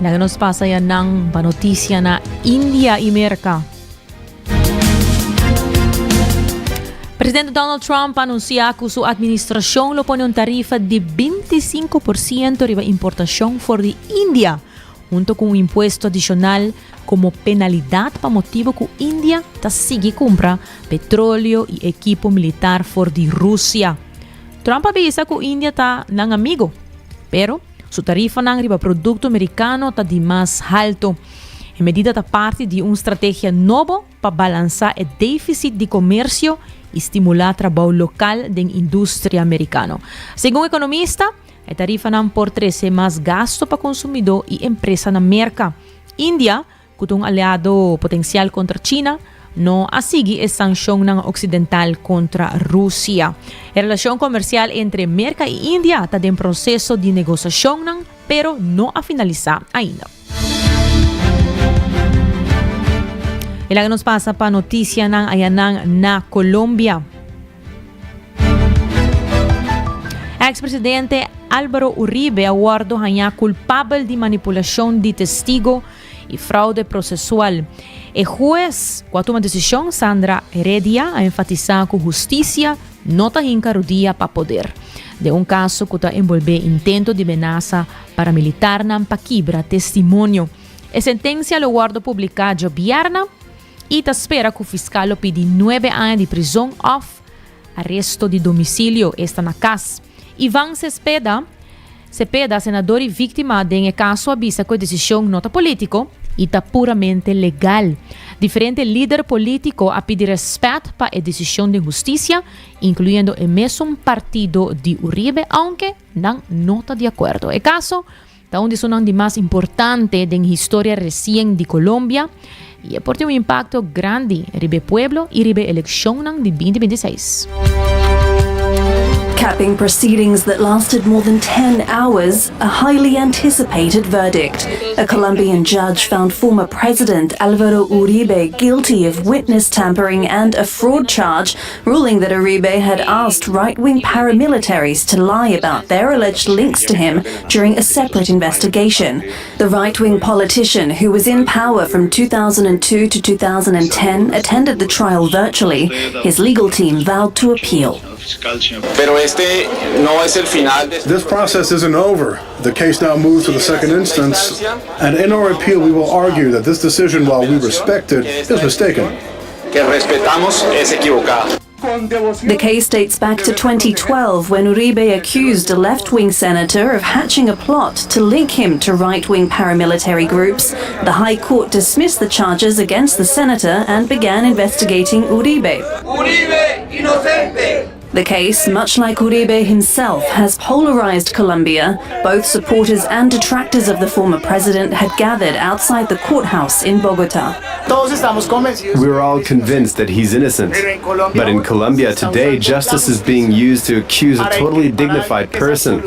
Laga nos pasa ya nan pa noticia na India y Merca. Presidente Donald Trump a anuncia cu su administracion lo pone un tarifa di 25% riba importacion for di India, hunto cu un impuesto adicional como penalidad pa motibo cu India ta sigui cumpra petroleo y ekipo militar for di Rusia. Trump a bisa cu India ta nan amigo, pero su tarifanan riba producto Mericano ta di mas halto. E medida ta parti di un strategia nobo pa balansa e deficit di comercio y stimula trabou local den industria Mericano. Segun economista, e tarifanan por trece mas gasto pa consumidor y empresa na Merca. India, ku ta un aliado potensial kontra China, no a sigui e sanshonnan oksidental kontra Rusia. E relashon komersial entre Merka i India ta den proseso di negosiashonnan, pero no a finalisá ainda. E laga nos pasa pa notisianan ayanan na Colombia. Ex-presidente Álvaro Uribe a wòrdu hañá kulpabel di manipulashon di testigo i fraude prosesual. E hues ku a tuma desishon, Sandra Heredia, a enfatisá ku hustisia no ta hinka rudia pa poder. Den un kaso ku ta enbolbé intento di menasa paramilitarnan pa kibra testimonio. E sentensia lo wòrdu publiká djobièrna. I ta spera ku fiskal lo pidi nuebe aña di prizon òf aresto di domisilio, esta na kas. Ivan Cespeda, Cepeda, senador i víktima den e kaso a bisa ku e desishon no ta polítiko i ta puramente legal. Diferente lider polítiko a pidi rèspèt pa e desishon den hustisia, inkluyendo e mesun partido di Uribe, ounke nan no ta di akuerdo. E kaso Ta un di esunnan di mas importante den historia resien di Colombia y e por tin un impacto grandi riba e pueblo y riba e eleccionnan di binti binti seis. Capping proceedings that lasted more than 10 hours, a highly anticipated verdict. A Colombian judge found former President Alvaro Uribe guilty of witness tampering and a fraud charge, ruling that Uribe had asked right-wing paramilitaries to lie about their alleged links to him during a separate investigation. The right-wing politician, who was in power from 2002 to 2010, attended the trial virtually. His legal team vowed to appeal. Este no es el final de This process isn't over. The case now moves to the second instance, and in our appeal we will argue that this decision, while we respect it, is mistaken. Que respetamos es equivocada. The case dates back to 2012 when Uribe accused a left wing senator of hatching a plot to link him to right wing paramilitary groups. The High Court dismissed the charges against the senator and began investigating Uribe. Uribe inocente. The case, much like Uribe himself, has polarized Colombia. Both supporters and detractors of the former president had gathered outside the courthouse in Bogota. We're all convinced that he's innocent. But in Colombia today, justice is being used to accuse a totally dignified person.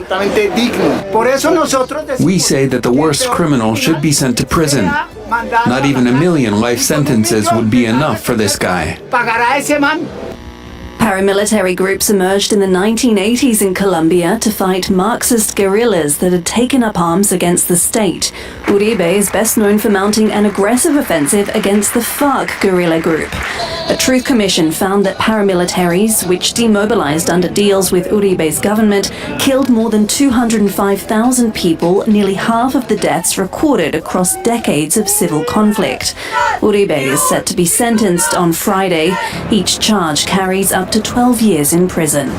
We say that the worst criminal should be sent to prison. Not even a million life sentences would be enough for this guy. Paramilitary groups emerged in the 1980s in Colombia to fight Marxist guerrillas that had taken up arms against the state. Uribe is best known for mounting an aggressive offensive against the FARC guerrilla group. A truth commission found that paramilitaries, which demobilized under deals with Uribe's government, killed more than 205,000 people, nearly half of the deaths recorded across decades of civil conflict. Uribe is set to be sentenced on Friday. Each charge carries up to 12 years in prison.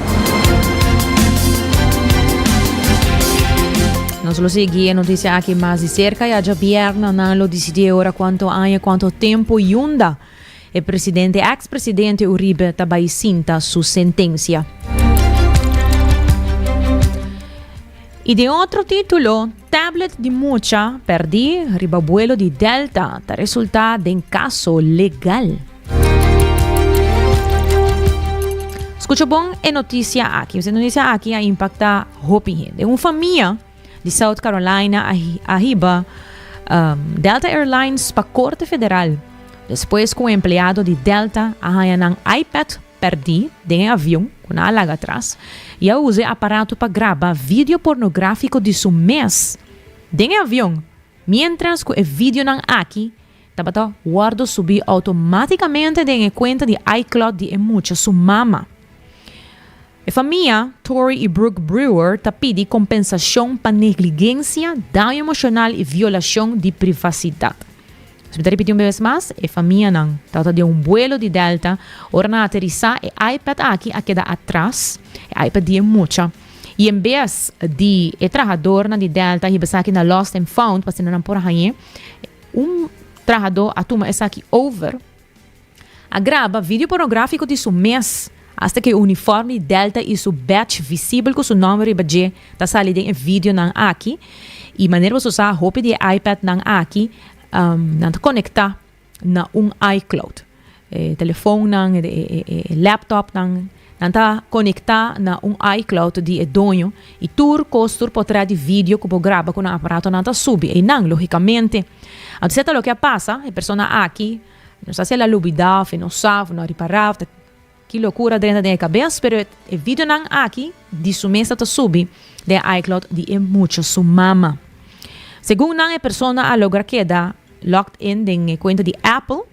Nos lo sigui e noticia aki mas di cerca ya djabièrnè nan lo dicidi e ora cuanto aña, cuanto tempo y unda e presidente, ex presidente Uribe ta bay sinta su sentencia. Y den otro titulo, tablet di mucha perdi riba buelo di Delta ta resulta den caso legal. Scucha bon e noticia aki. E noticia aki a impacta hopi hende. Un famia di South Carolina a hiba um, Delta Airlines pa Corte Federal. Despues cu un empleado di Delta a haya nan iPad perdi den e avion cu nan a laga atras y a usa e aparato pa graba video pornografico di su mes den e avion, mientras cu e videonan aki tabata wordo subi automaticamente den e cuenta di iCloud di e mucha su mama. E famia, Tori y Brooke Brewer, ta pidi compensacion pa negligencia, daño emocional y violacion di privacidad. Nos mi ta ripiti un bes mas, e famianan tabata den un buelo di Delta, ora nan a aterisa e iPad aki a keda atras, e iPad di e mucha, y en bes di e trahadornan di Delta hiba esaki na Lost and Found pa asina nan por hañ'e, un trahador a tuma esaki over, A graba video pornográfiko di su mes, asta ku e uniforme di Delta i su badge visibel ku su nòmber riba dje ta sali den e videonan aki. I manera boso sa, hopi di e iPadnan aki nan ta konektá na un iCloud. E telefonnan, e laptopnan, nan ta konektá na un iCloud di e doño i tur kos, tur potrèt di video ku bo graba ku nan aparatonan ta subi einan, lógikamente. Anto esei ta loke a pasa, e persona aki No sa si el a lubida of e no sa of no a ripara of ta ki lokura drenta den e kabes, pero e videonan aki di su mes ta subi den e iCloud di e mucha su mama. Segun nan e persona a logra keda locked in den e kuenta di Apple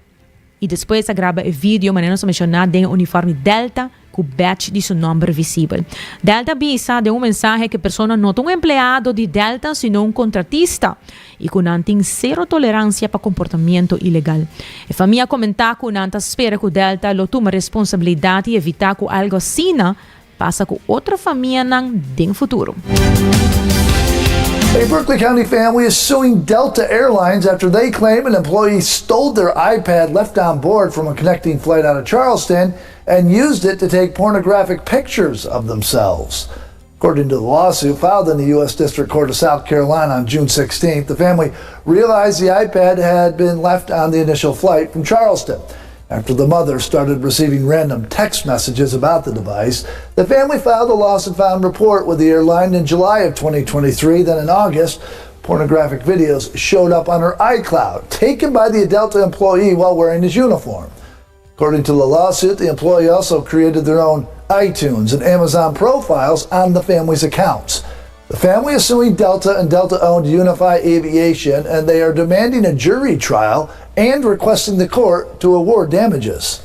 i despues a graba e video manera nos a menshoná den e uniforme Delta ku badge di su nòmber visibel. Delta a bisa den un mensahe ku e persona no ta un empleado di Delta sino un kontratista i ku nan tin sero toleransia pa komportamiento ilegal. E famia a komentá ku nan ta spera ku Delta lo tuma responsabilidat i evitá ku algu asina pasa ku otro famianan den futuro. A Berkeley County family is suing Delta Airlines after they claim an employee stole their iPad left on board from a connecting flight out of Charleston and used it to take pornographic pictures of themselves. According to the lawsuit filed in the U.S. District Court of South Carolina on June 16th, the family realized the iPad had been left on the initial flight from Charleston. After the mother started receiving random text messages about the device, the family filed a lost and found report with the airline in July of 2023. Then in August, pornographic videos showed up on her iCloud, taken by the Delta employee while wearing his uniform. According to the lawsuit, the employee also created their own iTunes and Amazon profiles on the family's accounts. The family is suing Delta and Delta owned Unify Aviation, and they are demanding a jury trial and requesting the court to award damages.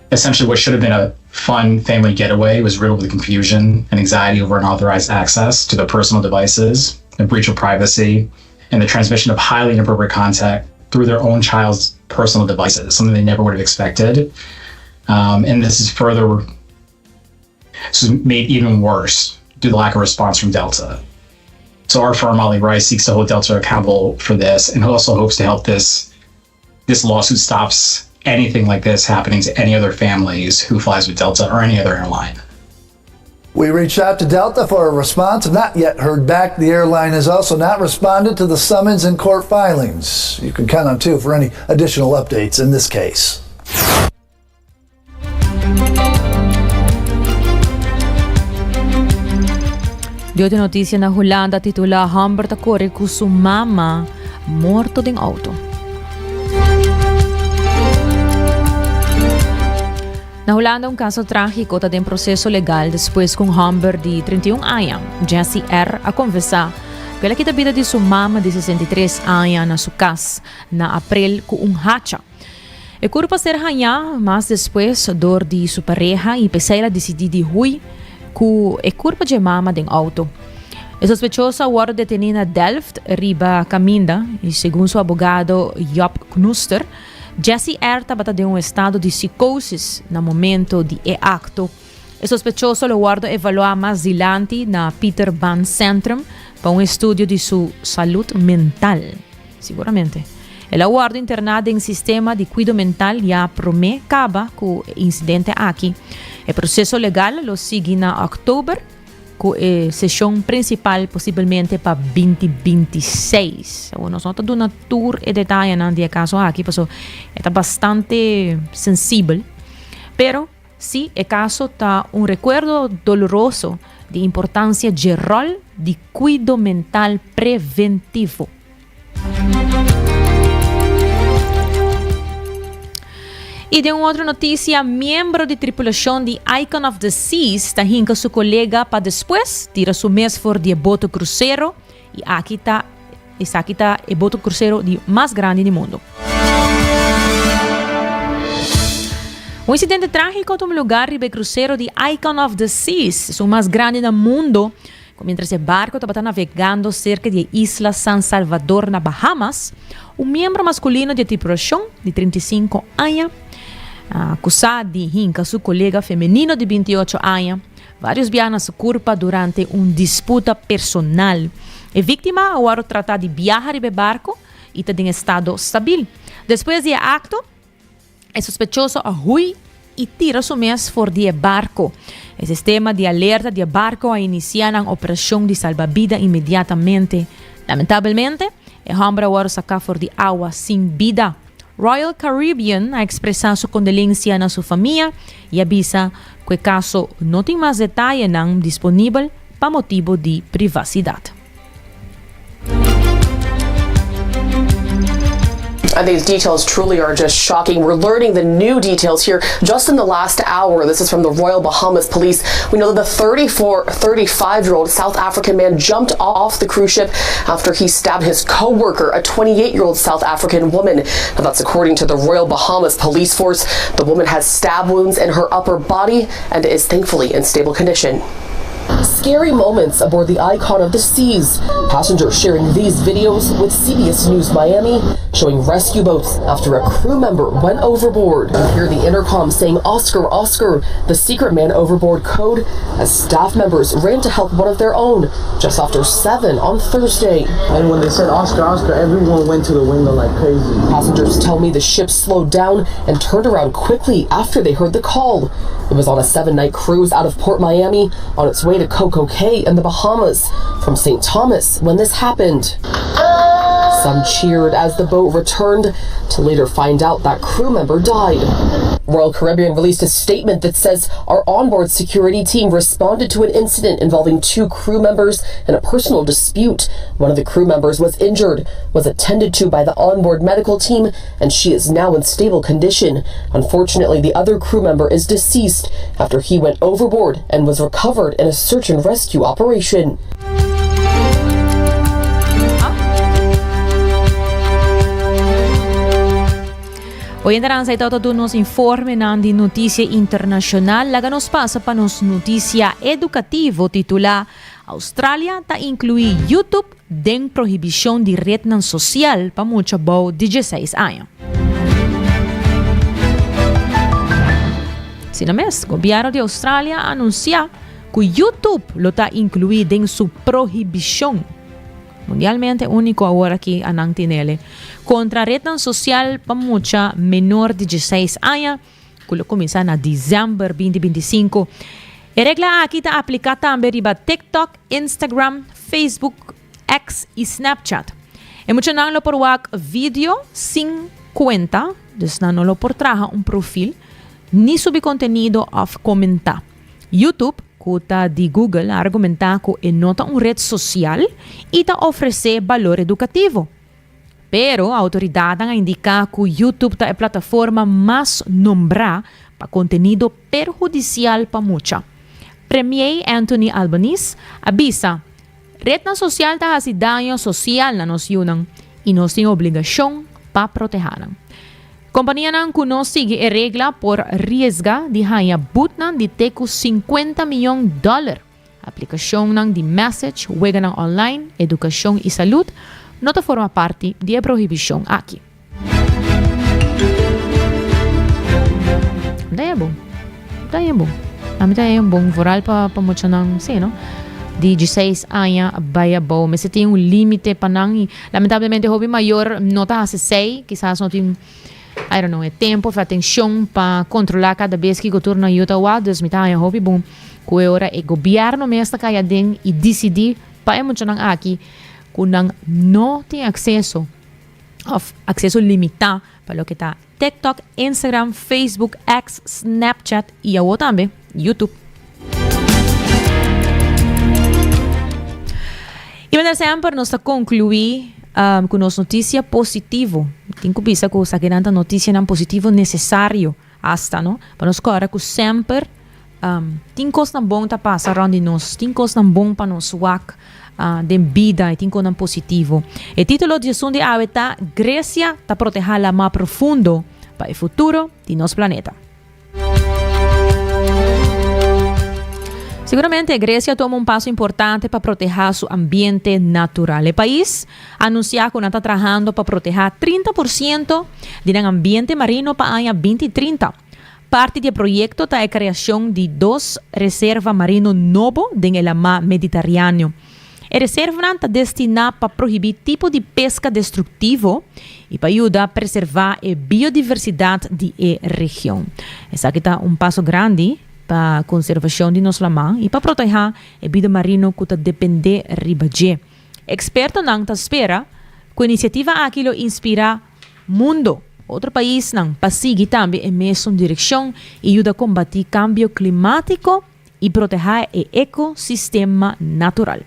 Essentially, what should have been a fun family getaway was riddled with confusion and anxiety over unauthorized access to their personal devices, a breach of privacy, and the transmission of highly inappropriate contact through their own child's personal devices, something they never would have expected. Um, and this is further this is made even worse due to the lack of response from Delta. So our firm, Molly Rice, seeks to hold Delta accountable for this and also hopes to help this this lawsuit stops anything like this happening to any other families who flies with Delta or any other airline. We reached out to Delta for a response, not yet heard back. The airline has also not responded to the summons and court filings. You can count on two for any additional updates in this case. Di otro noticia na Hulanda titula Homber ta kore ku su mama morto den auto. Na Hulanda un caso trágico ta den proceso legal despues ku un homber di 31 aña, Jesse R., a confesa ku el a kita bida di su mama di 63 aña na su cas na april ku un hacha. E kurpa a ser hañá mas despues dor di su pareha i p'esei el a disidí di hui ku e kurpa dje mama den outo. E sospechoso a wòrdu detení na Delft riba kaminda i segun su abogado Job Knoester, Jesse R. tabata den un estado di sikosis na momento di e akto. E sospechoso lo wòrdu evaluá mas dilanti na Pieter Baan Centrum pa un estudio di su salud mental. Siguramente. El a wòrdu interná den sistema di kuido mental ya promé kaba ku e insidente aki. E proseso legal lo sigui na òktober ku e seshon prinsipal posibelmente pa 2026. Awor nos no ta duna tur e detayenan di e kaso aki paso e ta bastante sensibel. Pero Sí, e kaso ta un rekuerdo doloroso di importansia dje ròl di kuido mental preventivo. I den un otro notisia, miembro di tripulashon di Icon of the Seas ta hinka su kolega pa despues tira su mes for di e boto krusero i aki ta Esaki ta e boto krusero di mas grandi di mundu. Un insidente trágiko tuma lugar riba e krusero di Icon of the Seas, esun mas grandi na mundo, ku mientras e barko tabata navegando serka di e isla San Salvador na Bahamas, un miembro maskulino di e tripulashon di 35 aña a akusá di hinka su kolega femenino di 28 aña Varios biaha na su kurpa durante un disputa personal. E víktima a wòrdu tratá di biaha riba e barko i ta den estado stabil. Despues di e akto, e sospechoso a hui i tira su mes for di e barko. E sistema di alerta di e barko a inisiá nan operashon di salbabida inmediatamente. Lamentabelmente, e hòmber a wòrdu saká for di awa sin bida. Royal Caribbean a ekspresá su kondolensia na su famia i a bisa ku e kaso no tin mas detayenan disponibel pa motibu di privasidat. And these details truly are just shocking. We're learning the new details here just in the last hour. This is from the Royal Bahamas Police. We know that the 34, 35 year old South African man jumped off the cruise ship after he stabbed his co worker, a 28 year old South African woman. Now, that's according to the Royal Bahamas Police Force. The woman has stab wounds in her upper body and is thankfully in stable condition. Scary moments aboard the Icon of the Seas. Passengers sharing these videos with CBS News Miami, showing rescue boats after a crew member went overboard. You hear the intercom saying, Oscar, Oscar, the secret man overboard code, as staff members ran to help one of their own just after 7 on Thursday. And when they said Oscar, Oscar, everyone went to the window like crazy. Passengers tell me the ship slowed down and turned around quickly after they heard the call. It was on a seven night cruise out of Port Miami on its way to Coco Cay in the Bahamas from St. Thomas when this happened. Some cheered as the boat returned to later find out that crew member died. Royal Caribbean released a statement that says our onboard security team responded to an incident involving two crew members and a personal dispute. One of the crew members was injured, was attended to by the onboard medical team, and she is now in stable condition. Unfortunately, the other crew member is deceased after he went overboard and was recovered in a search and rescue operation. Oyentenan esei tabata tur nos informenan di noticia internacional. Laga nos pasa pa nos noticia educativo titula Australia ta inclui YouTube den prohibicion di rednan social pa mucha bou di dieseis aña. Asina mes, gobierno di Australia a anuncia cu YouTube lo ta inclui den su prohibicion. Mundialmente úniko awor aki a nan tinele kontra retnan sosial pa mucha menor di dieseis aña ku lo kuminsá na desèmber 2025. E regla aki ta apliká tambe riba TikTok, Instagram, Facebook, X i Snapchat. E muchanan lo por wak video sin kuenta, dus nan no lo por traha un profil, ni subi kontenido òf komentá. YouTube, ku ta di Google, a argumentá ku e no ta un ret sosial i ta ofresé balor edukativo. Pero outoridatnan a indiká ku YouTube ta e plataforma mas nombrá pa kontenido perhudisial pa mucha. Premier Anthony Albanese a bisa, Retnan sosial ta hasi daño sosial na nos yunan i nos tin obligashon pa protehá nan. Kompanianan ku no sigui e regla por riesga di haña butnan di te ku sinkuenta miyon dòler. Aplikashonnan di message, weganan online, edukashon i salud no ta forma parti di e prohibishon aki. Ta e bon. Ta e bon. Ami ta e bon vooral pa pa muchanan si no di dieseis aña bai abou. Mester tin un limite pa nan i Lamentablemente hopi mayor no ta hasi esei, kisas no tin, I don't know, e tempo of e atencion pa controla cada bes kico tur nan yu ta wak, dus mi ta haña hopi bon cu e ora e gobierno mes ta cay aden y dicidi pa e muchanan aki cu nan no tin acceso of acceso limita pa loke ta TikTok, Instagram, Facebook, X, Snapchat y awo tambe YouTube. Y manera semper nos ta conclui um, cu nos noticia positivo. Tin cu bisa cu esakinan ta noticianan positivo necesario hasta, no? Pa nos corda cu semper um, tin cosnan bon ta pasa rond di nos, tin cosnan bon pa nos wak uh, den bida y tin cosnan positivo. E titulo di esun di awe ta Grecia ta proteha la mar profundo pa e futuro di nos planeta. Seguramente Grecia a tuma un paso importante pa proteha su ambiente natural. E pais a anuncia cu nan ta trahando pa proteha 30 por ciento di nan ambiente marino pa aña 2030. Parti di e proyecto ta e creacion di dos reserva marino nobo den e Lamá Mediterraneo. E reservanan ta destiná pa prohibí tipo di peska destruktivo i pa yuda preservá e biodiversidat di e region. Esaki ta un paso grandi pa konservashon di nos laman i pa protehá e bida marino ku ta dependé riba dje. Ekspertonan ta spera ku e inisiativa aki lo inspirá mundu, otro paisnan pa sigui tambe e mesun direkshon i yuda kombatí kambio klimátiko. i protehá e ekosistema natural.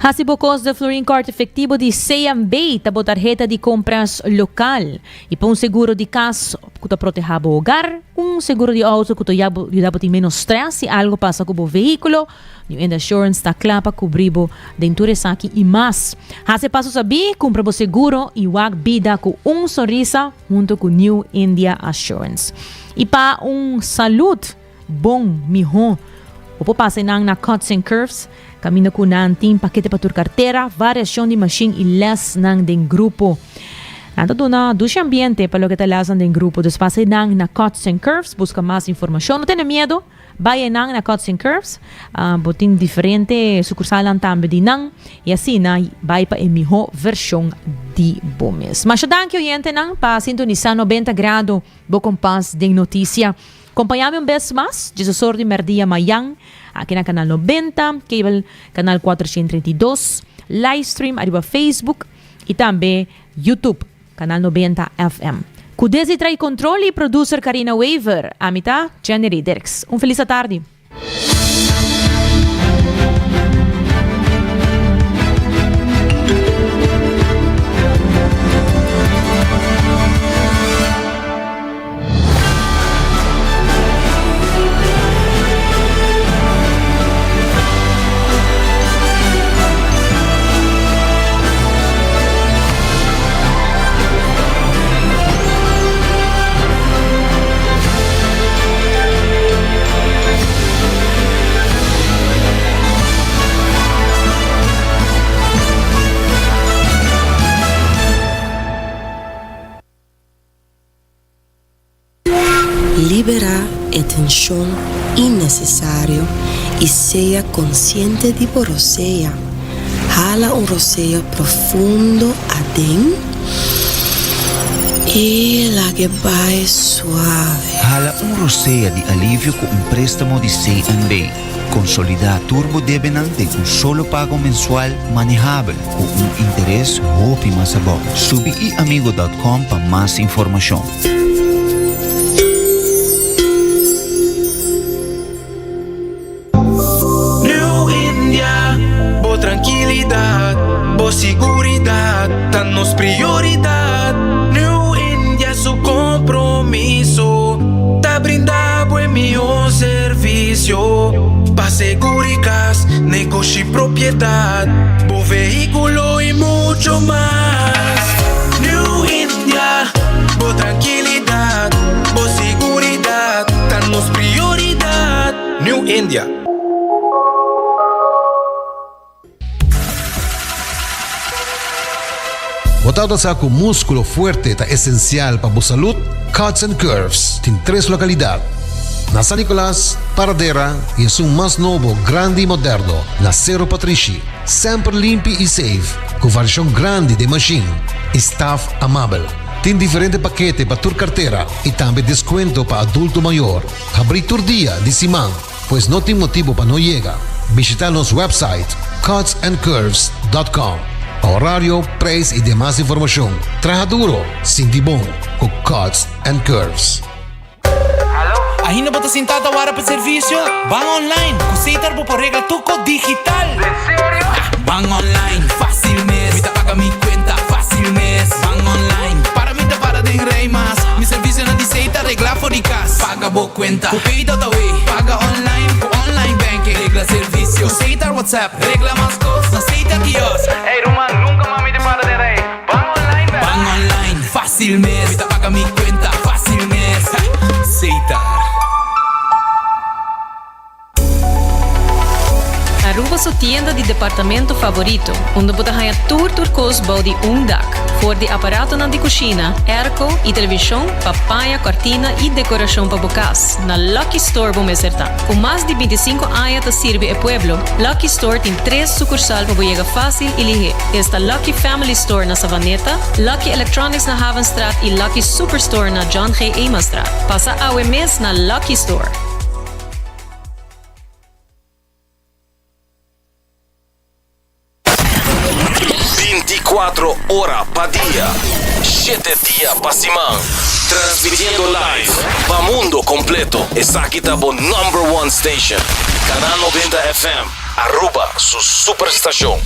Hasi bo kos de Florin Card efektivo di CMB ta bo tarheta di kompras lokal i pa un seguro di kas ku ta protehá bo hogar, un seguro di outo ku ta yuda bo tin ménos strès si algu pasa ku bo vehíkulo. New End Assurance ta kla pa kubrí bo den tur esaki i mas. Hasi e paso sabí, kumpra bo seguro i wak bida ku un sonrisa hunto ku New India Assurance. I pa un salud bon mihó, bo por pasa einan na Cuts and Curves, kaminda ku nan tin pakete pa tur kartera, variashon di mashin i lèsnan den grupo. Nan ta duna dushi ambiente pa loke ta lèsnan den grupo. Dus pasa einan na Cuts and Curves, buska mas informashon. No tene miedu! Bai einan na Cuts and Curves, bo tin diferente sucursalnan tambe di nan y asina bai pa e miho version di bo mes. Masha danki oyentenan pa sintonisa 90 Grado bo kompas den noticia. Compañami un bes mas djesesor di merdia mayan aki na Canal 90, cable canal 432, livestream ariba Facebook y tambe YouTube. Canal 90 FM. Cu desdi trai control y producer Carina Wever, ami ta Jennery Dirks. Un feliz atardi. Liberá e tenshon innesesario i sea konsiente di bo rosea. Hala un rosea profundo aden i lag'e bai suave. Hala un rosea di alivio ku un préstamo di CNB. Konsolidá tur bo debenan den un solo pago mensual manehabel ku un interes hopi mas abou. Subi iamigo dòt kòm pa mas informashon. New India, bo trankilidat, bo siguridat ta nos prioridat. New India su kompromiso ta brinda bo e mihó servisio pa seguri kas, negoshi, propiedat, bo vehíkulo i mucho mas. New India, bo trankilidat, bo siguridat ta nos prioridat. New India. Bo tabata sa ku múskulo fuerte ta esensial pa bo salud? Cuts and Curves tin tres lokalidat, na San Nicolas, Paradera i esun mas nobo, grandi i moderno na Sero Patrishi. Semper limpi i safe, ku variashon grandi den mashin i staf amabel. Tin diferente pakete pa tur kartera i tambe deskuento pa adulto mayor. Habrí tur dia di siman, pues no tin motibu pa no yega. Bishitá nos website cutsandcurves.com pa horario, prijs i demas informashon. Traha duro, sinti bon ku Cuts and Curves. Ainda bo ta sintá ta wara pa servisio? Ban online! Ku Setar bo por regla tur kos digital! Den serio? Ban online, fácil mes! Mi ta paga mi kuenta fácil mes! Ban online, para mi ta para den rij mas! Mi servisionan di Setar regla for di kas! Paga bo kuenta ku Pay.awe! Paga online ku online banking! Regla servisio ku Setar WhatsApp! Regla mas kos na Setar kiosk! Ey ruman, nunka mas mi ta para den rij! Ban online bèk! Ban online, fácil mes! Mi ta paga mi kuenta fácil mes! Setar. Aruba su tienda di departamento favorito, unda bo ta haña tur tur kos bou di un dak. For di aparatonan di kushina, airco i televishon pa paña, kòrtina i dekorashon pa bo kas, na Lucky Store bo mester ta. Ku mas di bintisinko aña ta sirbi e pueblo, Lucky Store tin tres sukursal pa bo yega fásil i lihé. Esta Lucky Family Store na Savaneta, Lucky Electronics na Havenstraat i Lucky Superstore na John G. Emanstraat. Pasa awe mes na Lucky Store! Binticuatro ora pa dia, shete dia pa siman. Transmitiendo live pa mundo completo. Esaki ta bo number one station. Canal 90 FM, Aruba su superstacion.